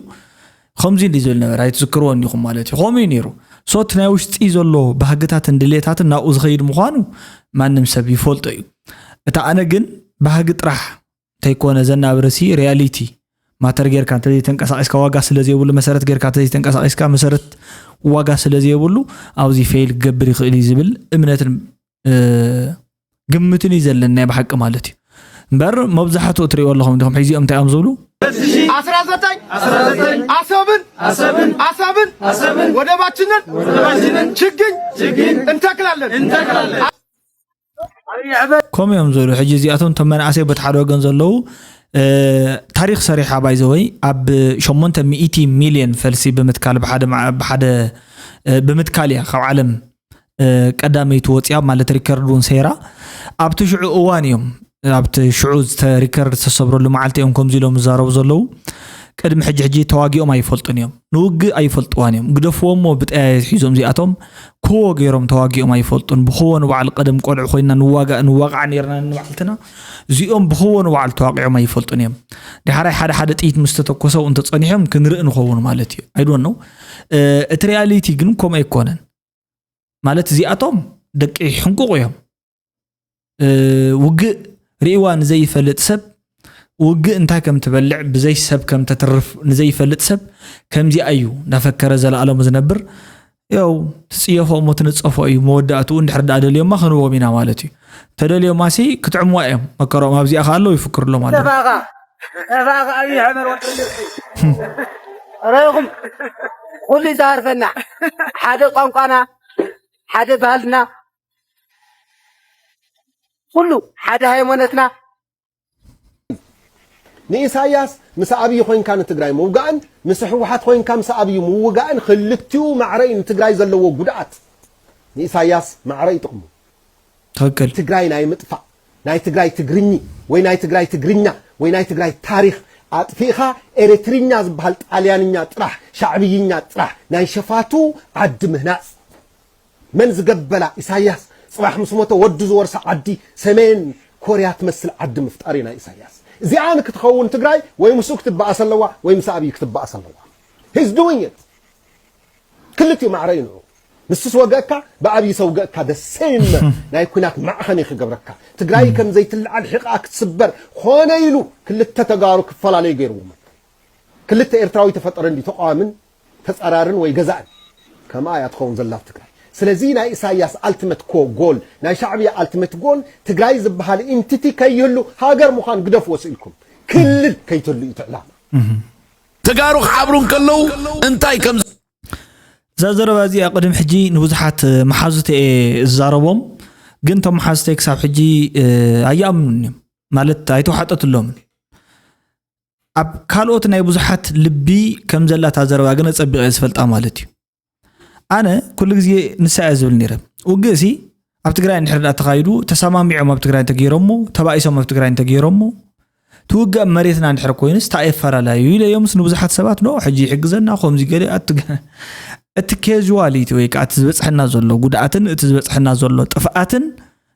ከምዚ እንዲ ዝብል ነበረ፣ ኣይትዝክርዎን ኢኹም ማለት እዩ። ከምኡ እዩ ነይሩ። ሶ እቲ ናይ ውሽጢ ዘሎ ባህግታትን ድሌታትን ናብኡ ዝኸይድ ምዃኑ ማንም ሰብ ይፈልጦ እዩ። እታ ኣነ ግን ባህጊ ጥራሕ እንተይኮነ ዘናብርሲ ሪያሊቲ ማተር ጌርካ እንተዘይተንቀሳቒስካ፣ ዋጋ ስለ ዘይብሉ፣ መሰረት ጌርካ እንተዘይተንቀሳቒስካ፣ መሰረት ዋጋ ስለ ዘይብሉ ኣብዚ ፌል ክገብር ይኽእል እዩ ዝብል እምነትን፣ እ፣ ግምትን እዩ ዘለኒ ናይ ብሓቂ ማለት እዩ። እምበር መብዛሕትኡ እትሪእዎ ኣለኹም ዲኹም፣ ሕዚኦም እንታይ እዮም ዝብሉ? 19 አሰብን አሰብን ወደባችንን ችግኝ እንተክላለን። ከምኡ እዮም ዝብሉ። ሕጂ እዚኣቶም እቶም መናእሰይ በቲ ሓደ ወገን ዘለዉ፣ እ፣ ታሪኽ ሰሪሓ ባይዘወይ ኣብ ሸሞንተ ሚእቲ ሚልዮን ፈልሲ ብምትካል ብሓደ መዓ-፣ ብሓደ፣ እ፣ ብምትካል እያ ካብ ዓለም፣ እ፣ ቀዳመይቲ ወፂኣ ማለት ሪከርድ እውን ሰይራ። ኣብቲ ሽዑ እዋን እዮም፣ ኣብቲ ሽዑ ዝተ-፣ ሪከርድ ዝተሰብረሉ መዓልቲ እዮም ከምዚ ኢሎም ዝዛረቡ ዘለዉ። ቅድሚ ሕጂ ሕጂ ተዋጊኦም ኣይፈልጡን እዮም፣ ንውግእ ኣይፈልጥዋን እዮም። ግደፍዎ እሞ ብጠያየት ሒዞም እዚኣቶም ክዎ ገይሮም ተዋጊኦም ኣይፈልጡን። ብክዎ ንባዕል ቀደም ቆልዑ ኮይና ንዋጋእ ንዋቃዕ ነይርና ንባዕልትና። እዚኦም ብክዎ ንባዕል ተዋቂዖም ኣይፈልጡን እዮም። ድሓራይ ሓደ ሓደ ጥይት ምስ ተተኮሰ እውን ተጸኒሖም ክንርኢ ንኸውን ማለት እዩ። I don't know። እ፣ እቲ ሪያሊቲ ግን ከምኡ ኣይኮነን። ማለት እዚኣቶም ደቂ ሕንቁቕ እዮም። እ፣ ውግእ ርእይዋ ንዘይፈልጥ ሰብ፣ ውግእ እንታይ ከም ትበልዕ ብዘይ ሰብ ከም ተትርፍ ንዘይፈልጥ ሰብ ከምዚኣ እዩ እናፈከረ ዘለኣለሙ ዝነብር። ያው ትጽየፎ እሞ ትንጸፎ እዩ መወዳእትኡ። እንድሕር ደኣ ደልዮማ ክንቦም ኢና ማለት እዩ። ተደልዮማ ሲ ክጥዕምዋ እዮም መከሮም። ኣብዚኣ ከ ኣለዉ ይፍክሩ ኣሎ ማለት እዩ። ተፋኻ፣ ተፋኻ ኣብይ ኣሕመድ ወዲ ረኢኹም ኩሉ ይዛርፈና። ሓደ ቋንቋና፣ ሓደ ባህልና፣ ኩሉ ሓደ ሃይማኖትና። ንኢሳያስ ምስ ኣብይ ኮይንካ ንትግራይ ምውጋእን ምስ ህወሓት ኮይንካ ምስ ኣብይ ምውጋእን ክልቲኡ ማዕረ እዩ ንትግራይ ዘለዎ ጉድኣት። ንኢሳያስ ማዕረ ይጥቕሙ። ትኽክል። ትግራይ ናይ ምጥፋእ፣ ናይ ትግራይ ትግርኚ ወይ ናይ ትግራይ ትግርኛ ወይ ናይ ትግራይ ታሪኽ ኣጥፊእኻ ኤርትርኛ ዝበሃል ጣልያንኛ ጥራሕ፣ ሻዕብይኛ ጥራሕ ናይ ሸፋቱ ዓዲ ምህናፅ። መን ዝገበላ ኢሳያስ? ጽባሕ ምስ ሞተ ወዱ ዝወርሳ ዓዲ ሰሜን ኮርያ ትመስል ዓዲ ምፍጣር እዩ ናይ ኢሳያስ። እዚኣ ንክትኸውን ትግራይ ወይ ምስኡ ክትበኣስ ኣለዋ ወይ ምስ ኣብይ ክትበኣስ ኣለዋ። He's doing it። ክልቲኡ ማዕረ እዩ ንዑ። ንሱስ ወገእካ፣ ብኣብይ ሰውገእካ፣ the same ናይ ኩናት ማዕኸን እዩ ክገብረካ። ትግራይ ከም ዘይትልዓል ሕቕኣ ክትስበር ኾነ ኢሉ ክልተ ተጋሩ ክፈላለዩ ገይርዎም። ክልተ ኤርትራዊ ተፈጠረ እንዲ ተቃዋምን ተጻራርን ወይ ገዛእን። ከምኣ እያ ትኸውን ዘላ ኣብ ትግራይ። ስለዚ ናይ ኢሳያስ ኣልቲመት ኮ ጎል፣ ናይ ሻዕብያ ኣልቲመት ጎል ትግራይ ዝበሃል ኢንቲቲ ከይህሉ ሃገር ምዃን ግደፍዎ ስኢልኩም። ክልል ከይትህሉ እዩ እቲ ዕላማ። ተጋሩ ክሓብሩ እንከለዉ እንታይ ከም እዛ ዘረባ እዚኣ ቅድሚ ሕጂ ንብዙሓት መሓዙተ እየ ዝዛረቦም፣ ግን እቶም መሓዙተይ ክሳብ ሕጂ፣ እ፣ ኣይኣምኑን እዮም። ማለት ኣይተዋሕጠትሎምን። ኣብ ካልኦት ናይ ብዙሓት ልቢ ከም ዘላ እታ ዘረባ ግን ኣጸቢቐ እየ ዝፈልጣ ማለት እዩ። ኣነ ኩሉ ግዜ ንሳ እየ ዝብል ነይረ። ውግእ ሲ ኣብ ትግራይ እንድሕር ደኣ ተኻይዱ፣ ተሰማሚዖም ኣብ ትግራይ እንተገይሮሞ፣ ተባኢሶም ኣብ ትግራይ እንተገይሮሞ፣ ትውግእ ኣብ መሬትና እንድሕር ኮይኑስ፣ እንታይ የፈላላዩ ኢለ እዮምስ ንብዙሓት ሰባት፣ ኖ፣ ሕጂ ይሕግዘና፣ ከምዚ ገለ ኣትግ-፣ እቲ ኬዥዋሊቲ ወይ ከዓ እቲ ዝበፅሐና ዘሎ ጉድኣትን እቲ ዝበፅሐና ዘሎ ጥፍኣትን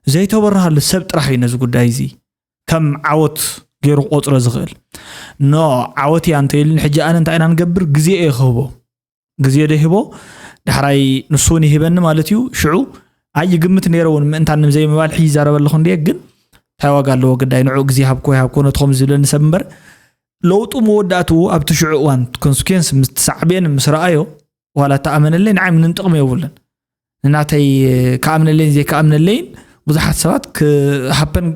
ዘይተበርሃሉ ሰብ ጥራሕ እዩ ነዚ ጉዳይ እዚ ከም ዓወት ገይሩ ክቆፅሮ ዝኽእል። ኖ፣ ዓወት እያ እንተኢሉኒ፣ ሕጂ ኣነ እንታይ ኢና ንገብር? ግዜ እየ ክህቦ። ግዜ ዶ ይህቦ? ዳሕራይ ንሱ እውን ይህበኒ ማለት እዩ። ሽዑ ኣይ ይግምት ነይረ እውን ምእንታን ንዘይምባል ሕጂ ይዛረብ ኣለኹ እንድየ፣ ግን እንታይ ዋጋ ኣለዎ ግዳይ ንዑ ግዜ ሃብኮ ይሃብኮ ነቲ ከምዚ ዝብለኒ ሰብ እምበር፣ ለውጡ መወዳእትኡ ኣብቲ ሽዑ እዋን ኮንስኩዌንስ ምስ ተሳዕቤን ምስ ረኣዮ፣ ዋላ ተኣመነለይ ንዓይ ምንም ጥቕሚ የብሉን። ንናተይ ክኣምነለይን ዘይክኣምነለይን ብዙሓት ሰባት ክሃፐን፣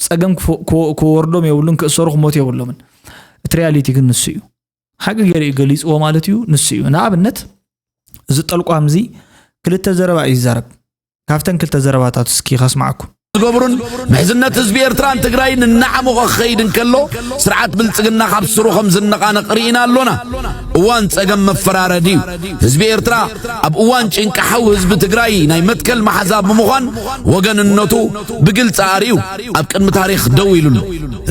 ጸገም ክፈ-፣ ክወ-፣ ክወርዶም የብሉን፣ ክእሰሩ ክሞቱ የብሎምን። እቲ ሪያሊቲ ግን ንሱ እዩ። ሓቂ ገይሩ እዩ ገሊጽዎ ማለት እዩ፣ ንሱ እዩ። ንኣብነት፣ እዚ ጠልቋም እዚ ክልተ ዘረባ እዩ ዝዛረብ። ካብተን ክልተ ዘረባታት እስኪ ከስማዓኩም። ዝገብሩን ምሕዝነት ህዝቢ ኤርትራን ትግራይን እናዓሞቐ ክኸይድ እንከሎ፣ ስርዓት ብልጽግና ካብ ስሩ ከም ዝነቓነቕ ርኢና ኣሎና። እዋን ጸገም መፈራረዲ እዩ። ህዝቢ ኤርትራ ኣብ እዋን ጭንቂ ሓው ህዝቢ ትግራይ ናይ መትከል መሓዛ ብምዃን ወገንነቱ ብግልጺ ኣርእዩ ኣብ ቅድሚ ታሪኽ ደው ኢሉ ኣሎ።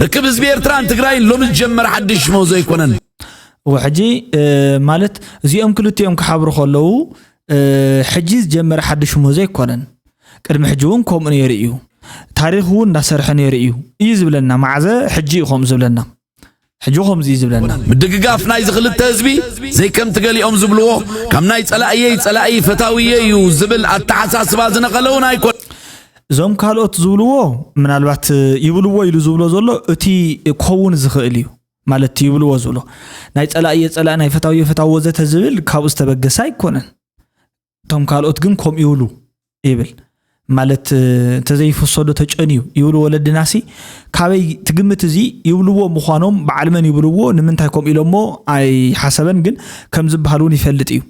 ርክብ ህዝቢ ኤርትራን ትግራይን ሎሚ ዝጀመረ ሓድሽ ምህዞ ኣይኮነን። እወ፣ ሕጂ ማለት እዚኦም ክልቲኦም ክሓብሩ ከለዉ ሕጂ ዝጀመረ ሓድሽ ምህዞ ኣይኮነን። ቅድሚ ሕጂ እውን ከምኡ ነይሩ እዩ። ታሪኽ እውን እንዳሰርሐ ነይሩ እዩ እዩ ዝብለና። ማዕዘ ሕጂ እዩ ከምኡ ዝብለና። ሕጂ ከምዚ እዩ ዝብለና። ምድግጋፍ ናይዚ ክልተ ህዝቢ ዘይከምቲ ገሊኦም ዝብልዎ፣ ካብ ናይ ጸላእየይ ጸላኢ ፈታውየ እዩ ዝብል ኣተሓሳስባ ዝነቐለ እውን ኣይኮን። እዞም ካልኦት ዝብልዎ፣ ምናልባት ይብልዎ ኢሉ ዝብሎ ዘሎ እቲ ክኸውን ዝኽእል እዩ። ማለት ይብልዎ ዝብሎ፣ ናይ ጸላእየ ጸላእ ናይ ፈታውየ ፈታው ወዘተ ዝብል ካብኡ ዝተበገሰ ኣይኮነን። እቶም ካልኦት ግን ከምኡ ይብሉ ይብል። ማለት እንተዘይፍሶ ዶ ተጨንዩ ይብሉ ወለድናሲ። ካበይ ትግምት እዚ ይብልዎ ምዃኖም፣ በዓል መን ይብልዎ፣ ንምንታይ ከምኡ ኢሎሞ ኣይሓሰበን፣ ግን ከም ዝበሃል እውን ይፈልጥ እዩ።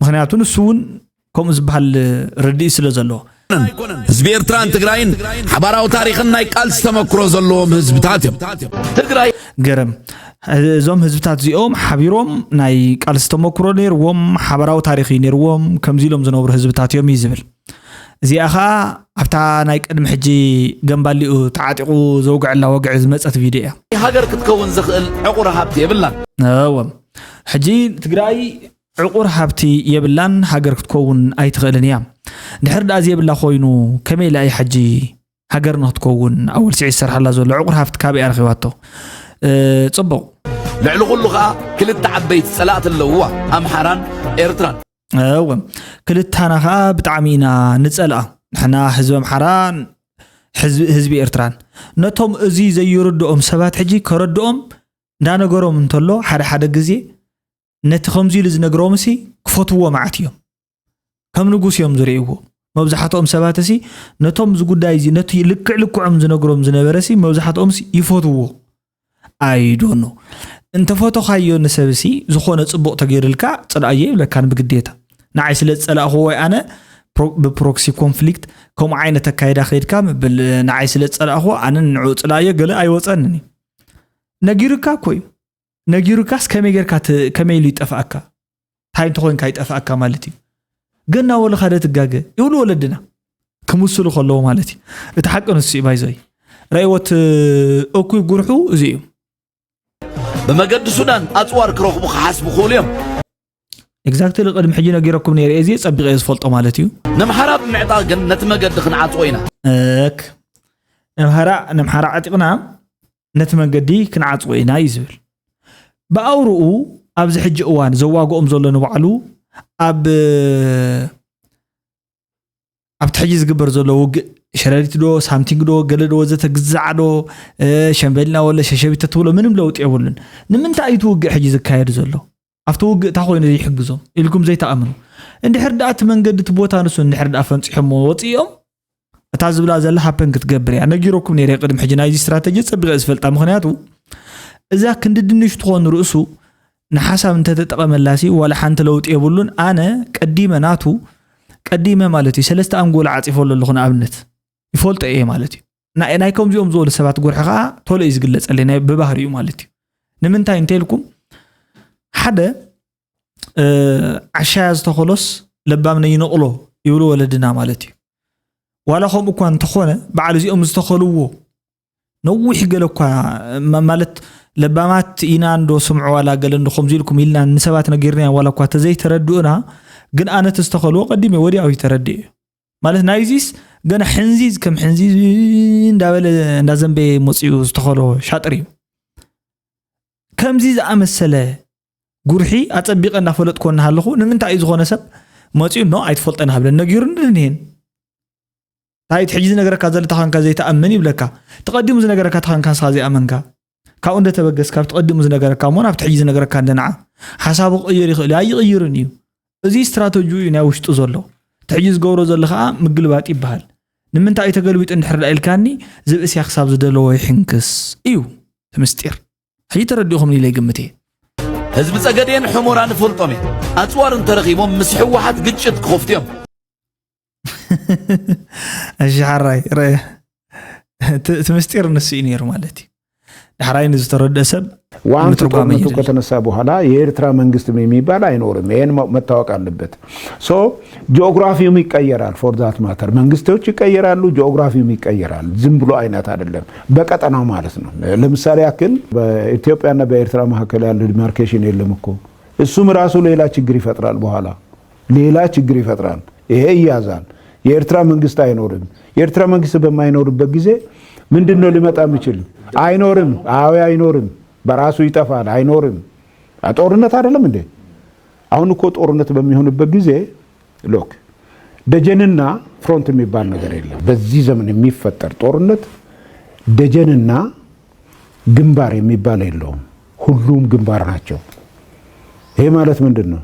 ምኽንያቱ ንሱ እውን ከምኡ ዝበሃል ርድኢት ስለ ዘለዎ። ህዝቢ ኤርትራን ትግራይን ሓባራዊ ታሪኽን ናይ ቃልሲ ተመክሮ ዘለዎም ህዝብታት እዮም። ትግራይ ገረም፣ እዞም ህዝብታት እዚኦም ሓቢሮም ናይ ቃልሲ ተመክሮ ነይርዎም፣ ሓባራዊ ታሪኽ እዩ ነይርዎም፣ ከምዚ ኢሎም ዝነብሩ ህዝብታት እዮም እዩ ዝብል። እዚኣ ኸዓ ኣብታ ናይ ቅድሚ ሕጂ ገምባሊኡ ተዓጢቑ ዘውግዐላ ወግዒ ዝመጸት ቪድዮ እያ። ሃገር ክትከውን ዝኽእል ዕቑር ሃብቲ የብላን። እወ፣ ሕጂ ትግራይ ዕቑር ሃብቲ የብላን፣ ሃገር ክትከውን ኣይትኽእልን እያ። ድሕር ደኣ ዘየብላ ኮይኑ ከመይ ኢላ እያ ሕጂ ሃገር ንክትከውን ኣወል ስዒድ ዝሰርሓላ ዘሎ? ዕቑር ሃብቲ ካበይ እያ ረኺባቶ? እ፣ ጽቡቕ። ልዕሊ ኩሉ ኸኣ ክልተ ዓበይቲ ጸላእቲ ኣለውዋ፣ ኣምሓራን ኤርትራን። እወ፣ ክልታና ኸኣ ብጣዕሚ ኢና ንጸልኣ። ንሕና ህዝቢ ኣምሓራን ህዝቢ፣ ህዝቢ ኤርትራን። ነቶም እዚ ዘይርድኦም ሰባት ሕጂ ከረድኦም እንዳነገሮም እንተሎ፣ ሓደ ሓደ ግዜ ነቲ ከምዚ ኢሉ ዝነግሮምሲ ክፈትዎ መዓት እዮም። ከም ንጉስ እዮም ዝርእይዎ። መብዛሕትኦም ሰባትሲ ነቶም እዚ ጉዳይ እዚ፣ ነቲ ልክዕ ልክዖም ዝነግሮም ዝነበረሲ መብዛሕትኦምሲ ይፈትዎ። ኣይዶኖ። እንተፈተኻዮ ንሰብሲ ዝኾነ ጽቡቕ ተገይሩልካ ጽልኣዮ ይብለካን ብግዴታ። ንዓይ ስለ ዝጸላእኹ ወይ ኣነ ፕሮ-፣ ብፕሮክሲ ኮንፍሊክት ከምኡ ዓይነት ኣካይዳ ከይድካ ምብል፣ ንዓይ ስለ ዝጸላእኹ ኣነ ንዕኡ ጽላእዮ ገለ ኣይወጸንን እዩ። ነጊሩካ እኮ እዩ። ነጊሩካስ ከመይ ጌርካ ት-፣ ከመይ ኢሉ ይጠፍኣካ? እንታይ እንተኾይንካ ይጠፍኣካ ማለት እዩ። ግን እናበልኻ ዶ ትጋገ? ይብሉ ወለድና። ክምስሉ ከለዉ ማለት እዩ። እቲ ሓቂ ንሱ እዩ ባይዞይ። ረእይዎት እኩይ ጉርሑ እዚ እዩ። ብመገዲ ሱዳን ኣጽዋር ክረኽቡ ክሓስቡ ክኽእሉ እዮም። ኤግዛክትሊ ቅድሚ ሕጂ ነጊረኩም ነይረ እየ፣ እዚ ጸቢቐ እየ ዝፈልጦ ማለት እዩ። ነምሓራ ብምዕጣቕ ግን ነቲ መገዲ ክንዓጽዎ ኢና። እክ። ነምሓራ፣ ነምሓራ ዓጢቕና ነቲ መንገዲ ክንዓጽዎ ኢና እዩ ዝብል። ብኣውርኡ ኣብዚ ሕጂ እዋን ዘዋግኦም ዘሎ ንባዕሉ ኣብ፣ ኣብቲ ሕጂ ዝግበር ዘሎ ውግእ ሸረሪት ዶ፣ ሳምቲንግ ዶ፣ ገለ ዶ፣ ወዘተ ግዛዕ ዶ፣ እ፣ ሸምበልና ወለ ሸሸቢት ትብሎ ምንም ለውጢ የብሉን። ንምንታይ እዩ እቲ ውግእ ሕጂ ዝካየድ ዘሎ? ኣብቲ ውግእ እታ ኮይኑ ዘይሕግዞም ኢልኩም ዘይትኣምኑ። እንድሕር ደኣ እቲ መንገዲ እቲ ቦታ ንሱ እንድሕር ደኣ ፈንጺሖሞ ወጺኦም፣ እታ ዝብላ ዘላ ሃፐን ክትገብር እያ። ነጊረኩም ነይረ ቅድሚ ሕጂ ናይዚ ስትራተጂ ጸቢቐ ዝፈልጣ። ምኽንያቱ እዛ ክንዲ ድንሽ ትኾን ርእሱ ንሓሳብ እንተተጠቐመላሲ ዋላ ሓንቲ ለውጢ የብሉን። ኣነ ቀዲመ ናቱ፣ ቀዲመ ማለት እዩ፣ ሰለስተ ኣንጎሎ ዓጺፈሉ ኣለኹ ንኣብነት። ይፈልጦ እየ ማለት እዩ። ናይ፣ ናይ ከምዚኦም ዝበሉ ሰባት ጉርሒ ኸዓ ቶሎ እዩ ዝግለጸለይ፣ ናይ ብባህሪኡ ማለት እዩ። ንምንታይ እንተ ኢልኩም፣ ሓደ፣ እ፣ ዓሻያ ዝተኸሎስ ለባም ነይነቕሎ ይብሉ ወለድና ማለት እዩ። ዋላ ከምኡ እኳ እንተኾነ፣ በዓል እዚኦም ዝተኸልዎ ነዊሕ ገለ እኳ፣ ማ-፣ ማለት ለባማት ኢና እንዶ ስምዑ ዋላ ገለ እንዶ ከምዚ ኢልኩም ኢልና ንሰባት ነጊርና ዋላ እኳ ተዘይተረድኡና፣ ግን ኣነ እቲ ዝተኸልዎ ቀዲመ ወዲያው እዩ ተረዲኡ። ማለት ናይዚስ ገና ሕንዚዝ ከም ሕንዚዝ እንዳበለ እንዳዘንበየ መፂኡ ዝተኸሎ ሻጥር እዩ። ከምዚ ዝኣመሰለ ጉርሒ ኣጸቢቐ እናፈለጥኮ እናሃለኹ ንምንታይ እዩ ዝኾነ ሰብ መፂኡ ኖ ኣይትፈልጠን ሃብለን ነጊሩኒ ድንሄን? እንታይ እቲ ሕጂ ዝነገረካ ዘሎ ተኻንካ ዘይተኣምን ይብለካ። ተቐዲሙ ዝነገረካ ተኻንካ ንስኻ ዘይኣመንካ። ካብኡ እንደ ተበገስ፣ ካብቲ ቀዲሙ ዝነገረካ እሞ ናብቲ ሕጂ ዝነገረካ እንደ ንዓ። ሓሳቡ ክቕይር ይኽእል እዩ፣ ኣይቕይርን እዩ። እዚ ስትራተጂኡ እዩ ናይ ውሽጡ ዘሎ። እቲ ሕጂ ዝገብሮ ዘሎ ኸኣ ምግልባጥ ይበሃል። ንምንታይ እዩ ተገልቢጡ እንድሕር ደኣ ኢልካኒ፣ ዝብእስያ ክሳብ ዝደለዎ ይሕንክስ እዩ እቲ ምስጢር። ሕጂ ተረዲእኹምኒ ኢለ ይግምት እየ። ህዝቢ ጸገዴን ሕሞራ ንፈልጦም እየ። ኣጽዋር እንተረኺቦም ምስ ህወሓት ግጭት ክኸፍቱ እዮም። እሺ ሓራይ፣ ረ-፣ እቲ፣ እቲ ምስጢር ንሱ እዩ ነይሩ ማለት እዩ። ዳሕራይ ንዝተረድአ ሰብ ዋንስ ምትርጓም ጦርነቱ ይችላል። ከተነሳ በኋላ የኤርትራ መንግስት የሚባል አይኖርም። ይሄን ማ- መታወቅ አለበት። So geography ም ይቀየራል። For that matter መንግስቶች ይቀየራሉ፣ geography ም ይቀየራል። ዝም ብሎ አይነት አይደለም፣ በቀጠናው ማለት ነው። ለምሳሌ ያክል በኢትዮጵያና በኤርትራ መካከል ያለው demarcation የለም እኮ። እሱም ራሱ ሌላ ችግር ይፈጥራል። በኋላ ሌላ ችግር ይፈጥራል። ይሄ ይያዛል። የኤርትራ መንግስት አይኖርም። የኤርትራ መንግስት በማይኖርበት ጊዜ ምንድን ነው ሊመጣ የሚችል? አይኖርም። አዎ አይኖርም። በራሱ ይጠፋል። አይኖርም። አ፣ ጦርነት አይደለም እንዴ? አሁን እኮ ጦርነት በሚሆንበት ጊዜ ሎክ ደጀንና ፍሮንት የሚባል ነገር የለም። በዚህ ዘመን የሚፈጠር ጦርነት ደጀንና ግንባር የሚባል የለውም። ሁሉም ግንባር ናቸው። ይሄ ማለት ምንድን ነው?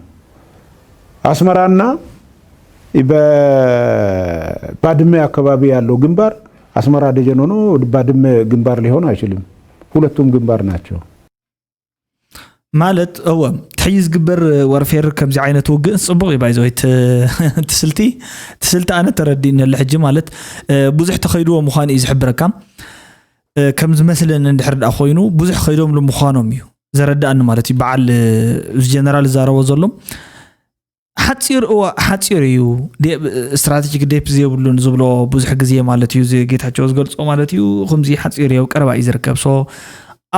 አስመራና በባድመ አካባቢ ያለው ግንባር አስመራ ደጀን ሆኖ ባድመ ግንባር ሊሆን አይችልም። ሁለቱም ግንባር ናቸው። ማለት እወ፣ ሕጂ ዝግበር ወርፌር ከምዚ ዓይነት ውግእ ጽቡቕ እዩ። ባይዘወይ ትስልቲ ትስልቲ ኣነ ተረዲእነለ። ሕጂ ማለት እ፣ ብዙሕ ተኸይድዎ ምዃኑ እዩ ዝሕብረካ። እ፣ ከም ዝመስለኒ እንድሕር ደኣ ኮይኑ ብዙሕ ከይዶምሉ ምዃኖም እዩ ዘረድኣኒ ማለት እዩ። በዓል እ፣ እዚ ጀነራል ዝዛረቦ ዘሎ ሓፂር እዋ ሓፂር እዩ። ዴ- ስትራቴጂክ ዴፕ ዘይብሉን ዝብሎ ብዙሕ ግዜ ማለት እዩ። እዚ ጌታቸው ዝገልፆ ማለት እዩ። ከምዚ ሓፂር እዩ፣ ቀረባ እዩ ዝርከብ። ሶ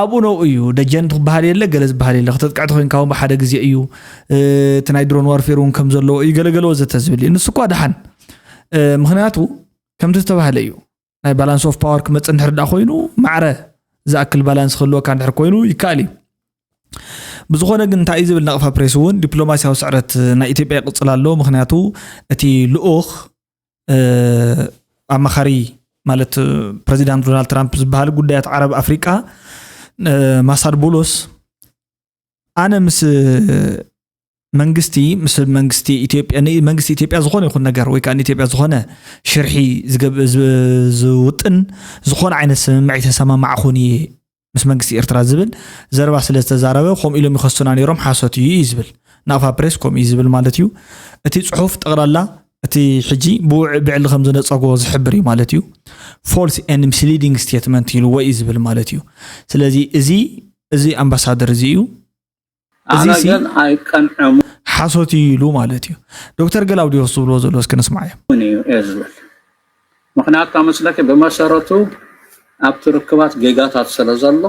ኣብኡ ነው እዩ። ደጀን ትበሃል የለ፣ ገለ ዝበሃል የለ። ክተጥቅዕ ተኮይንካ እውን ብሓደ ግዜ እዩ። እ፣ እቲ ናይ ድሮን ዋርፌር እውን ከም ዘለዎ እዩ። ገለገለ ወዘተ ዝብል እዩ። ንሱ እኳ ደሓን እ፣ ምክንያቱ ከምቲ ዝተባህለ እዩ። ናይ ባላንስ ኦፍ ፓወር ክመፅእ እንድሕር ደኣ ኮይኑ ማዕረ ዝኣክል ባላንስ ክህልወካ እንድሕር ኮይኑ ይከኣል እዩ። ብዝኾነ ግን እንታይ እዩ ዝብል ናቕፋ ፕሬስ እውን ዲፕሎማሲያዊ ስዕረት ናይ ኢትዮጵያ ይቕፅል ኣሎ። ምክንያቱ እቲ ልኡኽ እ፣ ኣማኻሪ ማለት እ፣ ፕሬዚዳንት ዶናልድ ትራምፕ ዝበሃል ጉዳያት ዓረብ ኣፍሪቃ እ፣ ማሳድ ቡሎስ ኣነ ምስ መንግስቲ ምስ መንግስቲ ኢትዮጵያ ን- መንግስቲ ኢትዮጵያ ዝኾነ ይኹን ነገር ወይ ከዓ ንኢትዮጵያ ዝኾነ ሽርሒ ዝገብ- ዝ- ዝውጥን ዝኾነ ዓይነት ስምምዕ ይተሰማማዕኹን እየ ምስ መንግስቲ ኤርትራ ዝብል ዘረባ ስለ ዝተዛረበ ከምኡ ኢሎም ይኸሱና ነይሮም ሓሶት እዩ እዩ ዝብል ናቕፋ ፕሬስ ከምኡ እዩ ዝብል ማለት እዩ። እቲ ፅሑፍ ጠቕላላ እቲ ሕጂ ብውዕ- ብዕሊ ከም ዝነፀጎ ዝሕብር እዩ ማለት እዩ። False and misleading statement ኢልዎ እዩ ዝብል ማለት እዩ። ስለዚ እዚ እዚ ኣምባሳደር እዚ እዩ። እዚ ኣነ ሲ ግን ኣይቀንዐሙ ሓሶት እዩ ኢሉ ማለት እዩ። ዶክተር ገላውዲዮስ ዝብልዎ ዘሎ እስኪ ንስማዕ እዮም። እውን እዩ እየ ዝብል። ምክንያቱ ካብ መስለኪ ብመሰረቱ ኣብቲ ርክባት ጌጋታት ስለ ዘሎ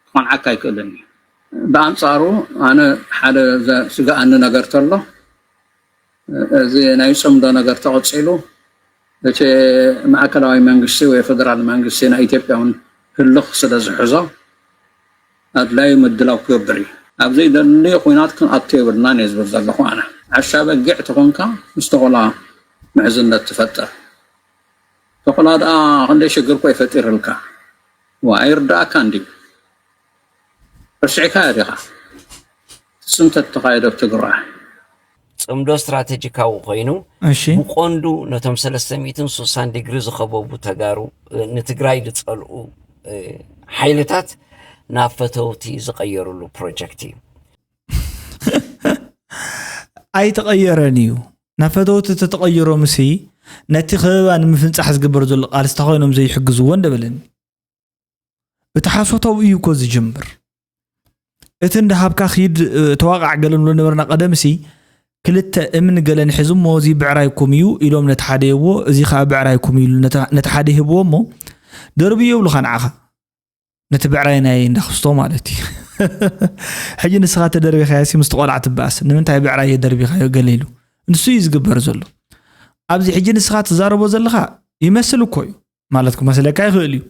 ክቐንዓካ ኣይክእልን እዩ። ብኣንፃሩ ኣነ ሓደ ዘስግኣኒ ነገር ተሎ እዚ ናይ ፅምዶ ነገር ተቐፂሉ እቲ ማእከላዊ መንግስቲ ወይ ፌደራል መንግስቲ ናይ ኢትዮጵያ እውን ህልኽ ስለ ዝሕዞ ኣድላዩ ምድላው ክገብር እዩ። ኣብ ዘይደሊ ኩናት ክንኣቱ የብልናን እየ ዝብል ዘለኹ ኣነ። ዓሻ በጊዕ ተኾንካ ምስ ተኾላ ምሕዝነት ትፈጥር። ተኾላ ደኣ ክንደይ ሽግር ኮ ይፈጢርልካ። ዋ ኣይርዳእካ እንዲ ረሲዕካዮ ዲኻ? ጽንተት ተኻየደ ኣብ ትግራይ። ጽምዶ ስትራቴጂካዊ ኮይኑ እሺ ብቐንዱ ነቶም ሰለስተ ሚእትን ስሳን ዲግሪ ዝኸበቡ ተጋሩ እ፣ ንትግራይ ዝጸልኡ እ፣ ሓይልታት ናብ ፈተውቲ ዝቐየሩሉ ፕሮጀክት እዩ። ኣይተቐየረን እዩ። ናብ ፈተውቲ ተተቐይሮም ሲ ነቲ ከበባ ንምፍንጻሕ ዝግበር ዘሎ ቃልሲ እንተኾይኖም ዘይሕግዝዎ እንደበለኒ። እቲ ሓሶታዊ እዩ እኮ ዝጅምር። እቲ እንዳሃብካ ኺድ እ፣ ተዋቃዕ ገለ ንብሎ ነበርና ቀደም ሲ ክልተ እምን ገለን ሕዙ እሞ እዚ ብዕራይኩም እዩ ኢሎም ነቲ ሓደ የብዎ፣ እዚ ከዓ ብዕራይኩም እዩ ኢሉ ነቲ ነቲ ሓደ ይህብዎ እሞ ደርብዮ ይብሉኻ ንዓኻ። ነቲ ብዕራይ ናይ እንዳክስቶ ማለት እዩ። ሕጂ ንስኻ ተደርቢኻዮ ሲ ምስቲ ቆልዓ ትበኣስ ንምንታይ ብዕራይ የደርቢኻዮ ገለ ኢሉ ንሱ እዩ ዝግበር ዘሎ። ኣብዚ ሕጂ ንስኻ ትዛረቦ ዘለኻ ይመስል እኮ እዩ ማለት ክመስለካ ይኽእል እዩ።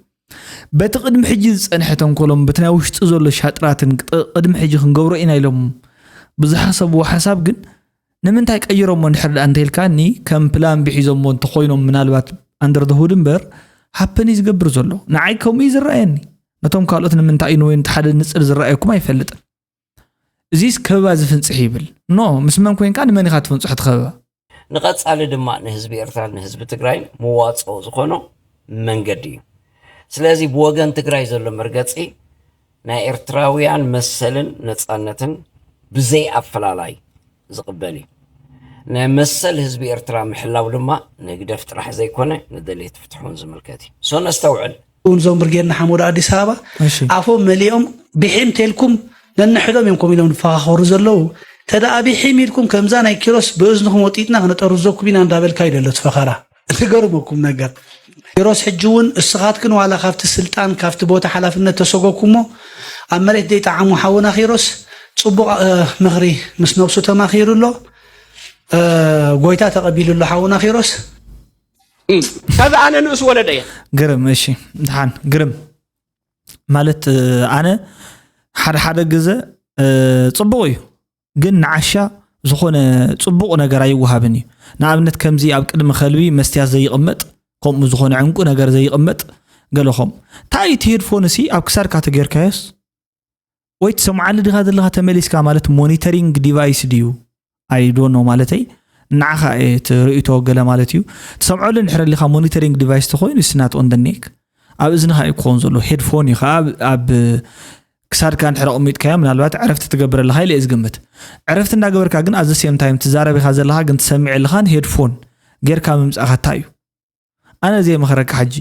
በቲ ቅድሚ ሕጂ ዝጸንሐ ተንኮሎም በቲ ናይ ውሽጢ ዘሎ ሻጥራትን ጥ- ቅድሚ ሕጂ ክንገብሮ ኢና ኢሎም ብዝሓሰብዎ ሓሳብ ግን ንምንታይ ቀይሮሞ እንድሕር ደኣ እንተኢልካኒ ከም ፕላን ቢ ሒዞሞ እንተኾይኖም ምናልባት ኣንደር ደ ሁድ እምበር ሃፕን እዩ ዝገብር ዘሎ። ንዓይ ከምኡ እዩ ዝረኣየኒ። ነቶም ካልኦት ንምንታይ እዩ ንወይ ነቲ ሓደ ንጽር ዝረኣየኩም ኣይፈልጥን። እዚስ ከበባ ዝፍንጽሕ ይብል ኖ ምስ መን ኮይንካ ንመን ኢኻ ትፍንጽሖ እቲ ከበባ? ንቐጻሊ ድማ ንህዝቢ ኤርትራን ንህዝቢ ትግራይን መዋጽኦ ዝኾኖ መንገዲ እዩ። ስለዚ ብወገን ትግራይ ዘሎ መርገጺ ናይ ኤርትራውያን መሰልን ነጻነትን ብዘይ ኣፈላላይ ዝቕበል እዩ። ናይ መሰል ህዝቢ ኤርትራ ምሕላው ድማ ንህግደፍ ጥራሕ ዘይኮነ ንደልየት ፍትሑን ዝምልከት እዩ። ሶ ነስተውዕል። እውን እዞም ብርጌድ ንሓመዱ ኣዲስ ኣበባ እሺ ኣፎም መሊኦም ብሒም ተልኩም ነንሕዶም እዮም ከምኡ ኢሎም ዝፈኻኸሩ ዘለዉ። ተደኣ ብሒም ኢልኩም ከምዛ ናይ ኪሮስ ብእዝንኹም ወጢጥና ክነጠርዘኩም ኢና እንዳበልካ እዩ ዘሎ እቲ ፈኸራ። ዝገርመኩም ነገር ኪሮስ ሕጂ እውን እስኻትክን ዋላ ካብቲ ስልጣን ካብቲ ቦታ ሓላፍነት ተሰጎኩሞ ኣብ መሬት ዘይጠዓሙ ሓውና ኪሮስ ጽቡቕ ምኽሪ ምስ ነብሱ ተማኺሩ ኣሎ። ጎይታ ተቐቢሉ ኣሎ ሓውና ኪሮስ። ከዚ ኣነ ንእስ ወለደ እየ። ግርም እሺ ድሓን ግርም ማለት ኣነ ሓደ ሓደ ግዘ ፅቡቕ እዩ ግን ንዓሻ ዝኾነ ፅቡቕ ነገር ኣይወሃብን እዩ። ንኣብነት ከምዚ ኣብ ቅድሚ ከልቢ መስትያት ዘይቕመጥ ከምኡ ዝኾነ ዕንቁ ነገር ዘይቕመጥ ገለ ከምኡ እንታይ እቲ ሄድፎን እሲ ኣብ ክሳድካ ተጌርካዮስ ወይ ትሰምዓሉ ዲኻ ዘለኻ ተመሊስካ ማለት ሞኒተሪንግ ዲቫይስ ድዩ? I don't know ማለተይ ንዓኻ እየ እቲ ርእይቶ ገለ ማለት እዩ። ትሰምዓሉ እንድሕር ኣሊኻ ሞኒተሪንግ ዲቫይስ ተኾይኑ it's not on the neck ኣብ እዝንኻ እዩ ክኸውን ዘሎ ሄድፎን እዩ ከዓ ኣብ ክሳድካ እንድሕር ኣቕሚጥካዮ ምናልባት ዕረፍቲ ትገብር ኣለኻ ኢለ እየ ዝግምት። ዕረፍቲ እንዳገበርካ ግን at the same time ትዛረብ ኢኻ ዘለኻ ግን ትሰምዕ ኣለኻን ሄድፎን ጌርካ ምምፃእካ እንታይ እዩ? ኣነ ዘይመኽረካ ሕጂ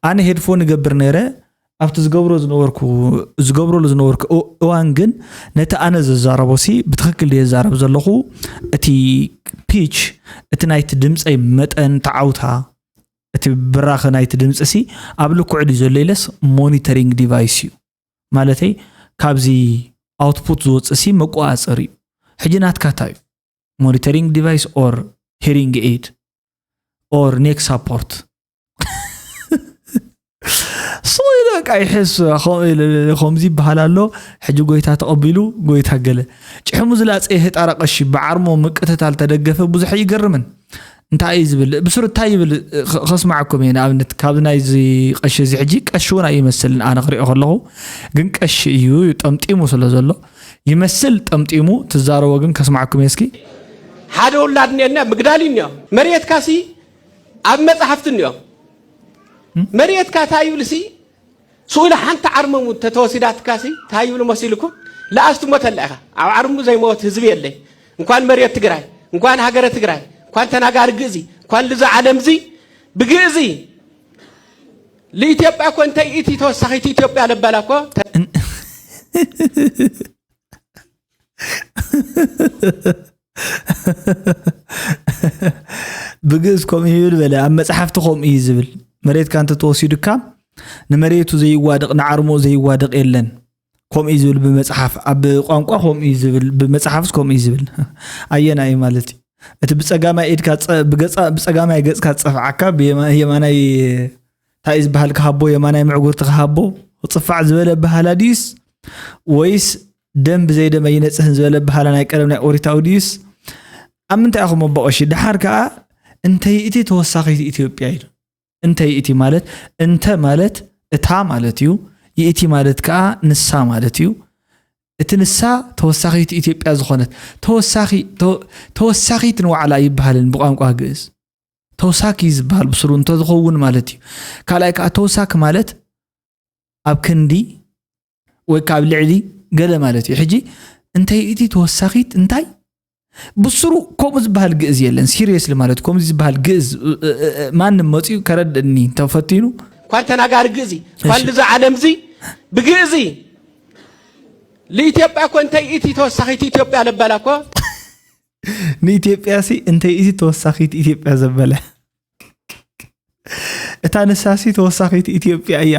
ኣነ ሄድፎን እገብር ነይረ ኣብቲ ዝገብሮ ዝነበርኩ ዝገብረሉ ዝነበርኩ እዋን ግን ነቲ ኣነ ዘዛረቦ ሲ ብትኽክል ድየ ዝዛረብ ዘለኹ እቲ ፒች እቲ ናይቲ ድምፀይ መጠን ተዓውታ እቲ ብራኸ ናይቲ ድምፂ ሲ ኣብ ልክዑ ድዩ ዘሎ ኢለስ ሞኒተሪንግ ዲቫይስ እዩ ማለተይ ካብዚ ኣውትፑት ዝወፅእ ሲ መቆፃፀሪ እዩ ሕጂ ናትካ እንታይ እዩ monitoring device or hearing aid or neck support so ኢለ በቃ ይሕስ ከምዚ ይበሃል ኣሎ ሕጂ ጎይታ ተቐቢሉ ጎይታ ገለ ጭሕሙ ዝላፀየ ህጣራ ቀሺ ብዓርሞ ምቅትታል ተደገፈ ብዙሕ ይገርምን እንታይ እዩ ዝብል ብስሩ እንታይ ይብል ከስማዓኩም እየ ንኣብነት ካብ ናይዚ ቀሺ እዚ ሕጂ ቀሺ እውን ኣይመስልን ኣነ ክሪኦ ከለኹ ግን ቀሺ እዩ ጠምጢሙ ስለ ዘሎ ይመስል ጠምጢሙ ትዛረቦ ግን ከስማዓኩም እየ እስኪ ሓደ ውላድ እኒኦና ምግዳል እዩ እኒኦ መሬትካ ሲ ኣብ መፅሓፍቲ እኒኦ መሬትካ እንታይ ይብል ሲ ስኡ ኢለ ሓንቲ ዓርሞም ተተወሲዳትካ ሲ እንታይ ይብሉ መሲልኩም ለኣስቱሞ ተላ ኢኻ ኣብ ዓርሙ ዘይመወት ህዝቢ የለይ እንኳን መሬት ትግራይ እንኳን ሃገረ ትግራይ እንኳን ተናጋሪ ግእዚ እንኳን ልዛ ዓለም ዚ ብግእዚ ልኢትዮጵያ እኮ እንተ ኢቲ ተወሳኺት ኢትዮጵያ ለባላ እኮ ብግእዝ ከምኡ ይብል በለ ኣብ መፅሓፍቲ ከምኡ እዩ ዝብል መሬትካ እንተተወሲዱካ ንመሬቱ ዘይዋደቕ ንዓርሞ ዘይዋደቕ የለን ከምኡ እዩ ዝብል ብመፅሓፍ ኣብ ቋንቋ ከምኡ እዩ ዝብል ብመፅሓፍስ ከምኡ እዩ ዝብል ኣየና እዩ ማለት እዩ እቲ ብፀጋማይ ኢድካ ብፀጋማይ ገፅካ ዝፀፍዓካ ብየማናይ እንታይ እዩ ዝበሃል ክሃቦ የማናይ ምዕጉርቲ ክሃቦ ክፅፋዕ ዝበለ በሃላ ድዩስ ወይስ ደም ብዘይ ደም ኣይነፅህን ዝበለ በሃላ ናይ ቀደም ናይ ኦሪታዊ ድዩስ ኣብ ምንታይ ኢኹም ኣቦ ቀሺ ደሓር ከዓ እንተ ይእቲ ተወሳኺት ኢትዮጵያ ኢሉ እንተ ይእቲ ማለት እንተ ማለት እታ ማለት እዩ ይእቲ ማለት ከዓ ንሳ ማለት እዩ እቲ ንሳ ተወሳኺት ኢትዮጵያ ዝኾነት ተወሳኺት ንዋዕላ ይበሃልን ብቋንቋ ግእዝ ተውሳክ እዩ ዝበሃል ብስሩ እንተዝኸውን ማለት እዩ ካልኣይ ከዓ ተውሳክ ማለት ኣብ ክንዲ ወይ ካብ ልዕሊ ገለ ማለት እዩ ሕጂ እንተይ እቲ ተወሳኺት እንታይ ብስሩ ከምኡ ዝበሃል ግእዝ የለን ሲሪየስሊ ማለት ከምዚ ዝበሃል ግእዝ ማንም መፅኡ ከረድእኒ ተፈቲኑ እንኳን ተናጋሪ ግእዚ እንኳን ልዚ ዓለም ዚ ብግእዚ ልኢትዮጵያ እኮ እንተይ እቲ ተወሳኺት ኢትዮጵያ ለበላ እኮ ንኢትዮጵያ ሲ እንተይ እዚ ተወሳኺት ኢትዮጵያ ዘበለ እታ ንሳ ሲ ተወሳኺት ኢትዮጵያ እያ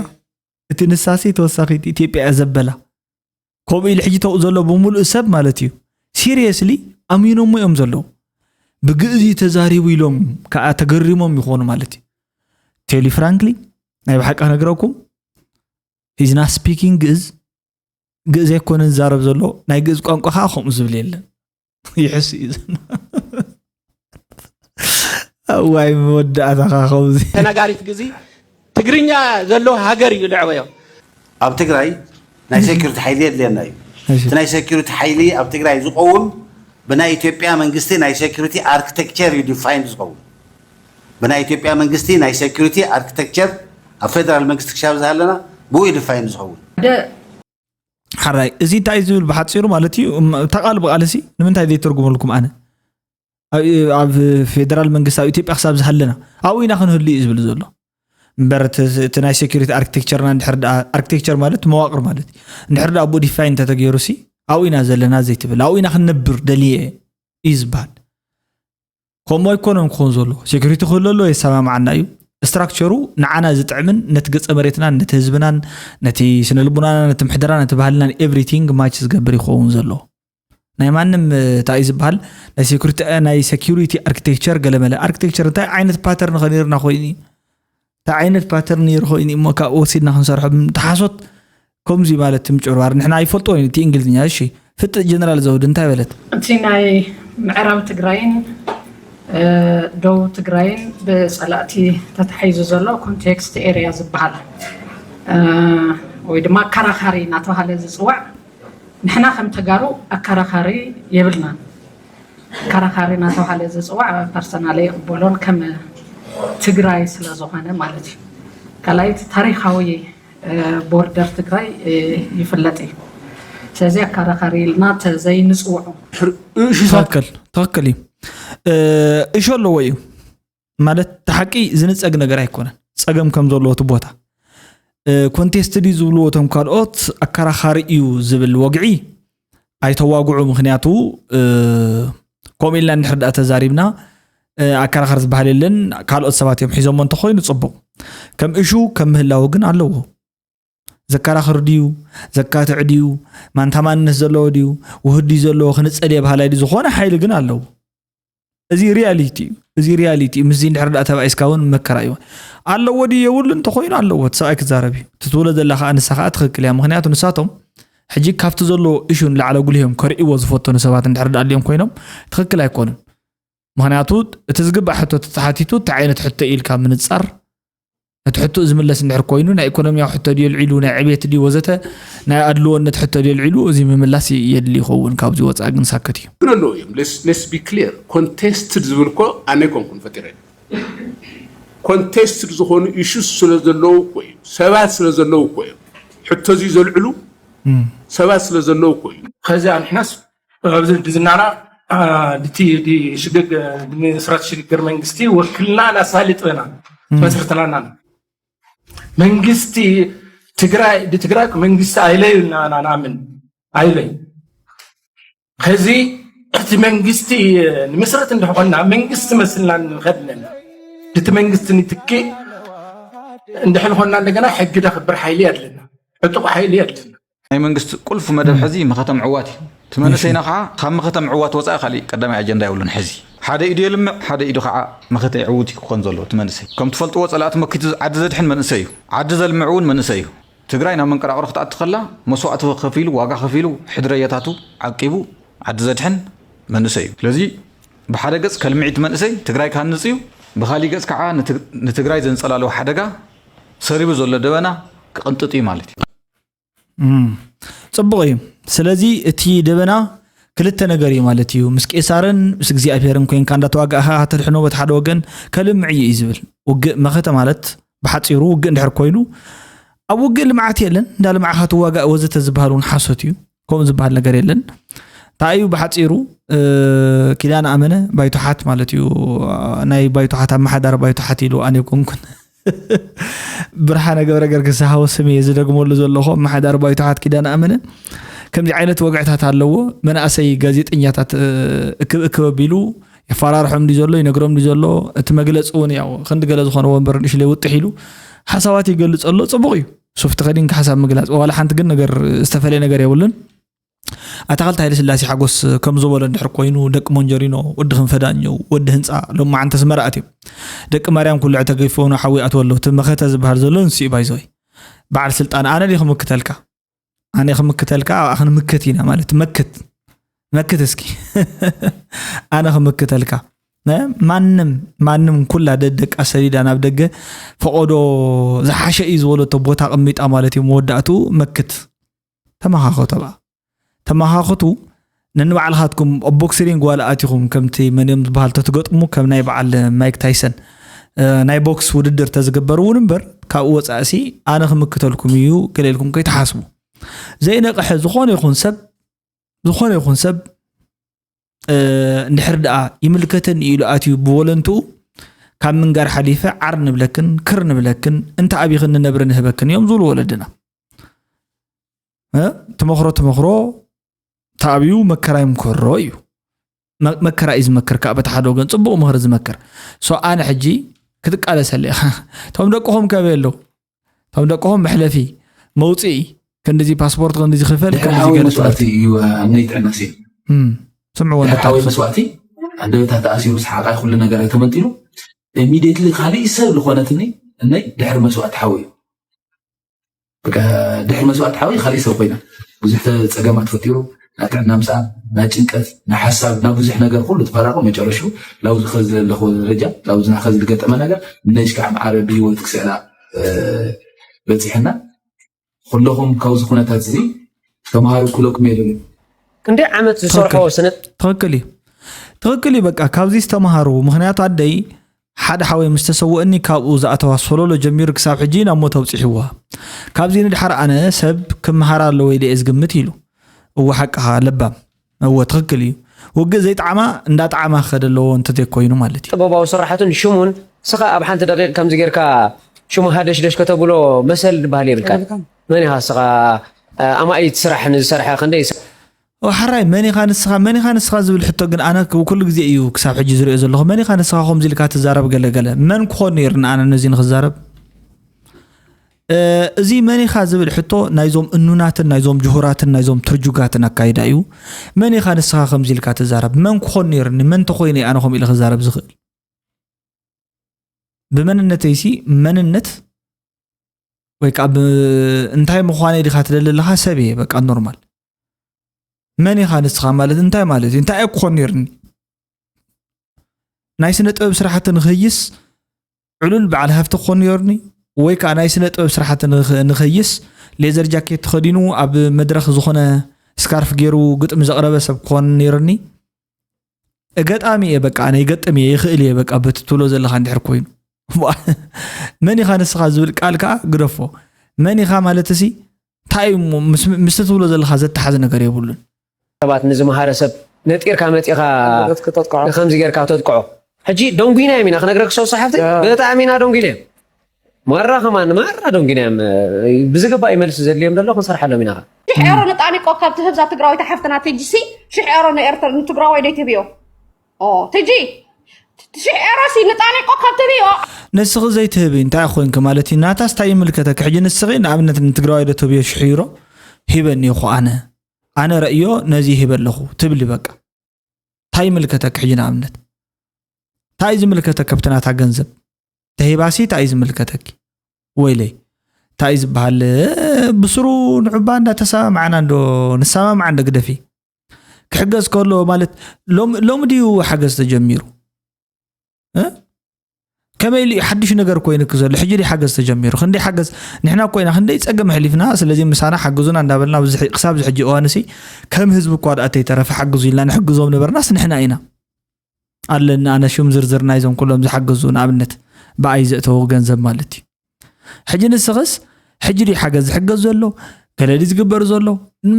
እቲ ንሳ ሲ ተወሳኺት ኢትዮጵያ እያ ዘበላ ከምኡ ኢሉ ሕጂ ተው ዘሎ ብምሉእ ሰብ ማለት እዩ ሲሪየስሊ ኣሚኖሞ እዮም ዘለዉ ብግእዝ እዩ ተዛሪቡ ኢሎም ከዓ ተገሪሞም ይኾኑ ማለት እዩ ቴሊ ፍራንክሊ ናይ ብሓቂ ክነግረኩም he's not speaking ግእዝ ግእዝ ኣይኮነን ዝዛረብ ዘሎ ናይ ግእዝ ቋንቋ ከዓ ከምኡ ዝብል የለን ይሕስ እዩ እዋይ መወዳእታኻ ከምዚ ተናጋሪት ግዚ ትግርኛ ዘለዎ ሃገር እዩ ልዕበዮ ኣብ ትግራይ ናይ ሴኩሪቲ ሓይሊ የድልየና እዩ እቲ ናይ ሴኩሪቲ ሓይሊ ኣብ ትግራይ ዝቀውም ብናይ ኢትዮጵያ መንግስቲ ናይ ሴኩሪቲ ኣርክቴክቸር እዩ ዲፋይን ዝኸውን ብናይ ኢትዮጵያ መንግስቲ ናይ ሴኩሪቲ ኣርክቴክቸር ኣብ ፌደራል መንግስቲ ክሻብ ዝሃለና ብኡ እዩ ዲፋይን ዝኸውን ሓራይ እዚ እንታይ ዝብል ብሓፂሩ ማለት እዩ እታ ቃል ብቃል ሲ ንምንታይ ዘይተርጉመልኩም ኣነ ኣብ ፌደራል መንግስቲ ኣብ ኢትዮጵያ ክሳብ ዝሃለና ኣብኡ ኢና ክንህሉ እዩ ዝብል ዘሎ እምበር እቲ ናይ security architecture ና እንድሕር ደኣ፣ architecture ማለት መዋቕር ማለት እዩ። እንድሕር ደኣ ብኡ define እንተተገይሩ ሲ ኣብኡ ኢና ዘለና ዘይትብል፣ ኣብኡ ኢና ክንነብር ደልየ እዩ ዝበሃል። ከምኡ ኣይኮነን ክኾን ዘለዎ። Security ክህሉ ኣለዎ፣ የሰማምዓና እዩ። Structure ኡ ንዓና ዝጥዕምን ነቲ ገጸ መሬትናን ነቲ ህዝብናን ነቲ ስነ ልቡናና ነቲ ምሕደራ ነቲ ባህልናን everything match ዝገብር ይኸውን ዘለዎ። ናይ ማንም እንታይ እዩ ዝበሃል ናይ security ናይ security architecture ገለመለ architecture እንታይ ዓይነት pattern ከኒርና ኮይኑ እንታይ ዓይነት pattern ነይሩ ኮይኑ እሞ ካብ ወሲድና ክንሰርሖ ተሓሶት ከምዚ ማለት ምጭርባር ንሕና ኣይፈልጦ እቲ እንግሊዝኛ እሺ ፍጥጥ ጀነራል ዘውድ እንታይ በለት እቲ ናይ ምዕራብ ትግራይን ደቡብ ትግራይን ብፀላእቲ ተታሒዙ ዘሎ context area ዝበሃል ወይ ድማ ኣከራኻሪ እናተባሃለ ዝፅዋዕ ንሕና ከም ተጋሩ ኣከራኻሪ የብልናን። ኣከራኻሪ እናተባሃለ ዝፅዋዕ personally ኣይቕበሎን ከም ትግራይ ስለዝኾነ ማለት እዩ። ካልኣይ እቲ ታሪኻዊ border ትግራይ ይፍለጥ እዩ። ስለዚ ኣከራኻሪ ኢልና ተዘይንፅውዖ ትኽክል ትኽክል እዩ። እሾ ኣለዎ እዩ ማለት እቲ ሓቂ ዝንፀግ ነገር ኣይኮነን። ፀገም ከም ዘለዎ እቲ ቦታ contested እዩ ዝብልዎ እቶም ካልኦት ኣከራኻሪ እዩ ዝብል ወግዒ ኣይተዋግዑ። ምኽንያቱ ከምኡ ኢልና እንድሕር ደኣ ተዛሪብና ኣከራኻሪ ዝበሃል የለን። ካልኦት ሰባት እዮም ሒዞሞ እንተኾይኑ ፅቡቕ። ከም እሹ ከም ምህላው ግን ኣለዎ። ዘከራኽር ድዩ ዘካትዕ ድዩ ማንታ ማንነት ዘለዎ ድዩ ውህድ ድዩ ዘለዎ ክንፀል የባህላይ ድዩ ዝኾነ ሓይሊ ግን ኣለዎ። እዚ reality እዩ። እዚ reality እዩ። ምስዚ እንድሕር ደኣ ተባኢስካ እውን መከራ እዩ። ኣለዎ ድዩ የብሉ እንተኾይኑ ኣለዎ። እቲ ሰብኣይ ክዛረብ እዩ። እቲ ትብሎ ዘላ ከዓ ንሳ ከዓ ትኽክል እያ። ምኽንያቱ ንሳቶም ሕጂ ካብቲ ዘሎ እሹ ንላዕሊ ኣጉልሆም ከርእይዎ ዝፈተኑ ሰባት እንድሕር ደኣ ኣልዮም ኮይኖም ትኽክል ኣይኮኑን። ምኽንያቱ እቲ ዝግባእ ሕቶ ተተሓቲቱ እንታይ ዓይነት ሕቶ ኢልካ ምንፃር እቲ ሕቶ ዝምለስ እንድሕር ኮይኑ ናይ ኢኮኖሚያዊ ሕቶ ድዩ ኣልዒሉ ናይ ዕቤት ድዩ ወዘተ ናይ ኣድልዎነት ሕቶ ድዩ ኣልዒሉ እዚ ምምላስ የድሊ ይኸውን። ካብዚ ወፃኢ ግን ሳክት እዩ። ግን ኣለዉ እዮም። Let's be clear. Contested ዝብል እኮ ኣነ ኣይኮንኩን ፈጢረ። Contested ዝኾኑ issues ስለ ዘለዉ እኮ እዩ። ሰባት ስለ ዘለዉ እኮ እዮም። ሕቶ እዚ ዘልዕሉ ሰባት ስለ ዘለዉ እኮ እዩ። ከዚኣ ንሕናስ ኣብዚ ዝናና ድቲ ሽግግ ንምስራት ሽግግር መንግስቲ ወክልና ናሳልጥ ኢና መስርትናና መንግስቲ ትግራይ ድትግራይ መንግስቲ ኣይለዩ ናና ናምን ኣይለዩ ከዚ እቲ መንግስቲ ንምስረት እንድሕኮና መንግስቲ መስልና ንኸድነና ድቲ መንግስቲ ንትኪ እንድሕልኮና እንደገና ሕጊ ደኽብር ሓይሊ ያድለና ዕጡቕ ሓይሊ ያድለና ናይ መንግስቲ ቁልፍ መደብ ሕዚ መኸተ ምዕዋት እዩ። እቲ መንእሰይና ከዓ ካብ መኸተ ምዕዋት ወፃኢ ካሊእ ቀዳማይ ኣጀንዳ የብሉን። ሕዚ ሓደ ኢዱ የልምዕ፣ ሓደ ኢዱ ከዓ መኸተ የዕውት እዩ ክኾን ዘለዎ እቲ መንእሰይ። ከም ትፈልጥዎ ፀላእቲ መኪቱ ዓዲ ዘድሕን መንእሰይ እዩ። ዓዲ ዘልምዕ እውን መንእሰይ እዩ። ትግራይ ናብ መንቀራቕሮ ክትኣቱ ከላ መስዋእቲ ከፊሉ፣ ዋጋ ከፊሉ፣ ሕድረየታቱ ዓቂቡ ዓዲ ዘድሕን መንእሰይ እዩ። ስለዚ ብሓደ ገፅ ከልምዕ እቲ መንእሰይ ትግራይ ክሃንፅ እዩ፣ ብኻሊእ ገፅ ከዓ ንትግራይ ዘንፀላልዎ ሓደጋ ሰሪቡ ዘሎ ደበና ክቕንጥጥ እዩ ማለት እዩ። ፅቡቕ እዩ። ስለዚ እቲ ደበና ክልተ ነገር እዩ ማለት እዩ። ምስ ቄሳርን ምስ እግዚኣብሄርን ኮይንካ እንዳተዋጋእኻ ተድሕኖ በቲ ሓደ ወገን ከልምዕ እዩ እዩ ዝብል። ውግእ መኸተ ማለት ብሓፂሩ ውግእ እንድሕር ኮይኑ ኣብ ውግእ ልምዓት የለን። እንዳልማዕኻ ትዋጋእ ወዘተ ዝበሃል እውን ሓሶት እዩ። ከምኡ ዝበሃል ነገር የለን። እንታይ እዩ ብሓፂሩ ኪዳነ ኣመነ ባይቶሓት ማለት እዩ። ናይ ባይቶሓት ኣመሓዳሪ ባይቶሓት ኢሉ ኣነ ይኮንኩን ብርሃነ ገብረ ገርግስ ዝሃቦ ስም እየ ዝደግመሉ ዘለኹ። ኣመሓዳሪ ባይቶሓት ኪዳነ ኣመነ ከምዚ ዓይነት ወግዕታት ኣለዎ። መናእሰይ ጋዜጠኛታት እክብ እክብ ኣቢሉ የፈራርሖም ድዩ ዘሎ ይነግሮም ድዩ ዘሎ እቲ መግለፂ እውን ያው ክንዲ ገለ ዝኾነ ወንበር ንእሽለይ ውጥሕ ኢሉ ሓሳባት ይገልፅ ኣሎ። ፅቡቕ እዩ ሱፍ ተኸዲንካ ሓሳብ ምግላፅ ዋላ ሓንቲ ግን ነገር ዝተፈለየ ነገር የብሉን። ኣታኽልቲ ሃይለስላሴ ሓጎስ ከም ዝበሎ እንድሕር ኮይኑ ደቂ ሞንጀሪኖ ወዲ ክንፈዳኘው ወዲ ህንፃ ሎማዓንቲ ኣስመራ ኣትዮም ደቂ ማርያም ኩልዕ ተገይፎ ናብ ሓዊ ይኣትዉ ኣለዉ እቲ መኸተ ዝበሃል ዘሎ ንሱ እዩ ባይዘወይ በዓል ስልጣን ኣነ ድየ ክምክተልካ ኣነ ክምክተልካ ኣብኣ ክንምክት ኢና ማለት መክት መክት እስኪ ኣነ ክምክተልካ ማንም ማንም ኩላ ደደቃ ሰዲዳ ናብ ደገ ፈቐዶ ዝሓሸ እዩ ዝበለቶ ቦታ ኣቐሚጣ ማለት እዩ መወዳእትኡ መክት ተመኻኸቱ ኣብኣ ተመኻኸቱ ነንባዕልኻትኩም ኣብ ቦክስሪንግ ዋላ ኣቲኹም ከምቲ መንዮም ዝበሃል ተትገጥሙ ከም ናይ በዓል ማይክ ታይሰን ናይ ቦክስ ውድድር ተዝግበር እውን እምበር ካብኡ ወፃእሲ ኣነ ክምክተልኩም እዩ ገለ ኢልኩም ከይትሓስቡ ዘይነቕሐ ዝኾነ ይኹን ሰብ ዝኾነ ይኹን ሰብ እንድሕር ደኣ ይምልከተኒ ኢሉ ኣትዩ ብወለንትኡ ካብ ምንጋር ሓሊፈ ዓር ንብለክን ክር ንብለክን፣ እንተ ኣቢኽን ንነብሪ ንህበክን እዮም ዝብሉ ወለድና። እ? ትመኽሮ ትመኽሮ ተኣብዩ መከራ ይምከሮ እዩ። መ- መከራ እዩ ዝመክር ከዓ በቲ ሓደ ወገን ፅቡቕ ምኽሪ ዝመክር። ሶ ኣነ ሕጂ ክትቃለሰለ ኢኻ። እቶም ደቅኹም ከበይ ኣለዉ? እቶም ደቅኹም መሕለፊ መውፅኢ ክንዲዚ ፓስፖርት ክንዲዚ ክፈል ድሕሪ ክንዲዚ ሓወይ ገለ መስዋእቲ ትምህርቲ እዩ። ኣነይ ጥዕና ሲል እም፣ ስምዕዎ ድሕሪ ሓወይ ነታቱ። መስዋእቲ ኣንደበታ ተኣሲሩ ሰሓቃይ ኩሉ ነገር ኣይተመንጢሉ ኢሚዲየትሊ ካሊእ ሰብ ዝኾነትኒ እነይ ድሕሪ መስዋእቲ ሓወይ እዩ። በቃ ድሕሪ መስዋእቲ ሓወይ ካሊእ ሰብ ኮይና ብዙሕ ተ- ፀገማት ፈጢሩ ናይ ጥዕና ምስኣ ናይ ጭንቀት ናይ ሓሳብ ናብ ብዙሕ ነገር ኩሉ ተፈራቁ መጨረሹ ላብዚ ከዚ ዘለኹ ደረጃ ላብዚ ናኸዚ ዝገጠመ ነገር ነሽ ከዓ ማዕረ ብሂወት ክስዕላ እ፣ በፂሐና ኩለኹም ካብዚ ኩነታት እዚ ተምሃሩ ክብለኩም የደሊ። ክንደይ ዓመት ዝሰርሖ ትኽክል። ስነ ትኽክል እዩ ትኽክል እዩ። በቃ ካብዚ ዝተምሃሩ ምክንያቱ ኣደይ ሓደ ሓወይ ምስ ተሰወእኒ ካብኡ ዝኣተዋ ሶሎሎ ጀሚሩ ክሳብ ሕጂ ናብ ሞት ኣብፅሕዋ። ካብዚ ንድሓር ኣነ ሰብ ክምሃር ኣለዎ ኢለ እየ ዝግምት ኢሉ። እወ ሓቅኻ ለባም እወ ትኽክል እዩ። ውግእ ዘይጠዓማ እንዳጠዓማ ክኸደ ኣለዎ እንተዘይኮይኑ ማለት እዩ። ጥበባዊ ስራሕቱን ሽሙን ንስኻ ኣብ ሓንቲ ደቂቕ ከምዚ ጌርካ ሽሙ ሃደሽደሽ ከተብሎ መሰል ዝበሃል የብልካን። የብልካን። መን ኢኻ ንስኻ ኣማኢት ስራሕ ንዝሰርሐ ክንደይ ሰብ ሓራይ መን ኢኻ ንስኻ መን ኢኻ ንስኻ ዝብል ሕቶ ግን ኣነ ኩሉ ግዜ እዩ ክሳብ ሕጂ ዝሪኦ ዘለኹ። መን ኢኻ ንስኻ ከምዚ ኢልካ ትዛረብ ገለ ገለ? መን ክኾን ነይሩ ንኣነ ነዚ ንኽዛረብ? እዚ መን ኢኻ ዝብል ሕቶ ናይዞም እኑናትን ናይዞም ጅሁራትን ናይዞም ትርጁጋትን ኣካይዳ እዩ። መን ኢኻ ንስኻ ከምዚ ኢልካ ትዛረብ? መን ክኾን ነይርኒ? መን ተኾይነ ኣነ ከምኡ ኢለ ክዛረብ ዝኽእል? ብመንነተይሲ መንነት ወይ ከዓ እንታይ ምዃነይ ዲኻ ትደሊ ኣለኻ? ሰብ እየ በቃ ኖርማል። መን ኢኻ ንስኻ ማለት እንታይ ማለት እዩ? እንታይ እየ ክኾን ነይርኒ? ናይ ስነ ጥበብ ስራሕቲ ንኽህይስ ዕሉል በዓል ሃፍቲ ክኾን ነይሩኒ ወይ ከዓ ናይ ስነ ጥበብ ስራሕቲ ንኸይስ ሌዘር ጃኬት ተኸዲኑ ኣብ መድረኽ ዝኾነ ስካርፍ ገይሩ ግጥሚ ዘቕረበ ሰብ ክኾን ነይሩኒ። ገጣሚ እየ በቃ ኣነ ይገጥም እየ ይኽእል እየ በቃ በቲ ትብሎ ዘለኻ እንድሕር ኮይኑ መን ኢኻ ንስኻ ዝብል ቃል ከዓ ግደፎ። መን ኢኻ ማለት ሲ እንታይ እዩ ምስቲ ትብሎ ዘለኻ ዘተሓዝ ነገር የብሉን። ሰባት ንዝመሃረ ሰብ ነጢርካ መፂኻ ከምዚ ጌርካ ተጥቅዖ። ሕጂ ደንጉይናዮም ኢና ክነግረክ ሰው ሰሓብቲ ብጣዕሚ ኢና ደንጉይናዮም። ማራ ከማን ማራ ደንጉይናዮም። ብዝግባእ መልሲ ዘድልዮም ዘሎ ክንሰርሓሎም ኢና። ሽሕ ኤሮ ንጣኒቆ ካብ ትህብ እዛ ትግራወይቲ ሓፍትና ትጂ ሲ ሽሕ ኤሮ ንኤርትራ ንትግራዋይ ደይ ትህብዮ ትጂ ሽሕ ኤሮ ሲ ንጣኒቆ ካብ ትህብዮ። ንስኺ ዘይትህቢ እንታይ ኮይንኪ ማለት እዩ? ናታስ እንታይ ይምልከተኪ? ሕጂ ንስኺ ንኣብነት ንትግራዋይ ዶ ትህብዮ ሽሕ ዩሮ ሂበኒ እኮ ኣነ ኣነ ረእዮ ነዚ ይህበ ኣለኹ ትብሊ በቃ። እንታይ ይምልከተኪ ሕጂ ንኣብነት እንታይ እዩ ዝምልከተኪ ኣብቲ ናታ ገንዘብ ተሂባሲ እንታይ እዩ ዝምልከተኪ ወይለይ እንታይ እዩ ዝበሃል ብስሩ ንዑባ እንዳተሰማማዕና እንዶ ንሰማማዕ እንዶ ግደፊ ክሕገዝ ከሎ ማለት ሎሚ ድዩ ሓገዝ ተጀሚሩ ከመይ ኢሉ ሓድሽ ነገር ኮይኑኪ ዘሎ ሕጂ ድዩ ሓገዝ ተጀሚሩ ክንደይ ሓገዝ ንሕና ኮይና ክንደይ ፀገም ኣሕሊፍና ስለዚ ምሳና ሓግዙና እንዳበልና ክሳብ ዝሕጂ እዋንሲ ከም ህዝቢ እኳ ደኣ ተይተረፈ ሓግዙ ኢልና ንሕግዞም ነበርናስ ንሕና ኢና ኣለና ኣነ ሽም ዝርዝር ናይዞም ኩሎም ዝሓገዙ ንኣብነት ብኣይ ዘእተዎ ገንዘብ ማለት እዩ ሕጂ ንስኽስ ሕጂ ድዩ ሓገዝ ዝሕገዝ ዘሎ ገለ ድዩ ዝግበር ዘሎ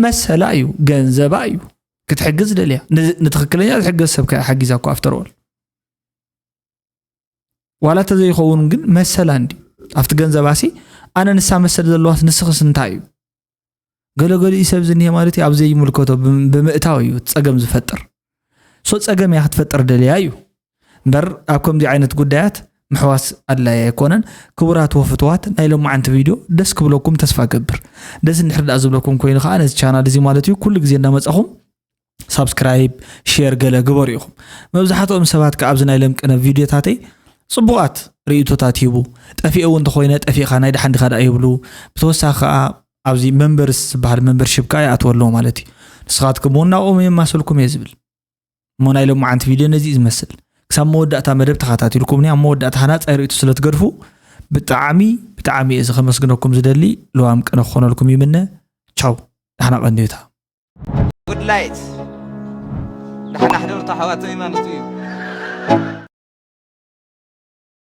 መሰላ እዩ ገንዘባ እዩ ክትሕግዝ ደልያ ንትኽክለኛ ዝሕገዝ ሰብ ከ ሓጊዛ እኮ ኣፍተርኦል ዋላ ተዘይኸውን ግን መሰላ እንዲ ኣብቲ ገንዘባሲ ኣነ ንሳ መሰል ዘለዋስ ንስኽስ እንታይ እዩ ገለገሊኡ ሰብ ዝኒሀ ማለት እዩ ኣብ ዘይምልከቶ ብምእታው እዩ ፀገም ዝፈጥር ሶ ፀገም እያ ክትፈጥር ደልያ እዩ እምበር ኣብ ከምዚ ዓይነት ጉዳያት ምሕዋስ ኣድላይ ኣይኮነን ክቡራት ወፍትዋት ናይ ሎማዓንቲ ቪድዮ ደስ ክብለኩም ተስፋ ገብር ደስ እንድሕር ደኣ ዝብለኩም ኮይኑ ከዓ ነዚ ቻናል እዚ ማለት እዩ ኩሉ ግዜ እንዳመፃኹም ሳብስክራይብ ሼር ገለ ግበሩ ኢኹም መብዛሕትኦም ሰባት ከዓ ኣብዚ ናይ ለምቅነ ቪድዮታተይ ፅቡቓት ርእቶታት ይህቡ ጠፊኤ እውን እንተኮይነ ጠፊእካ ናይ ደሓን ዲካ ደኣ ይብሉ ብተወሳኺ ከዓ ኣብዚ መንበርስ ዝበሃል መንበርሽፕ ከዓ ይኣትወ ኣለዎ ማለት እዩ ንስኻትኩም እውን ናብኦም የማስልኩም እየ ዝብል እሞ ናይ ሎማዓንቲ ቪድዮ ነዚ እዩ ዝመስል ክሳብ መወዳእታ መደብ ተኸታቲልኩምኒ ኣብ መወዳእታ ሃናፃይ ርእቱ ስለ ትገድፉ ብጣዕሚ ብጣዕሚ እየ ከመስግነኩም ዝደሊ ልዋም ቅነ ክኾነልኩም ይምነ ቻው ዳሕና ቀንዩታ ጉድላይት ዳሕና ሕደሩ ተሓዋተይ ማለት እዩ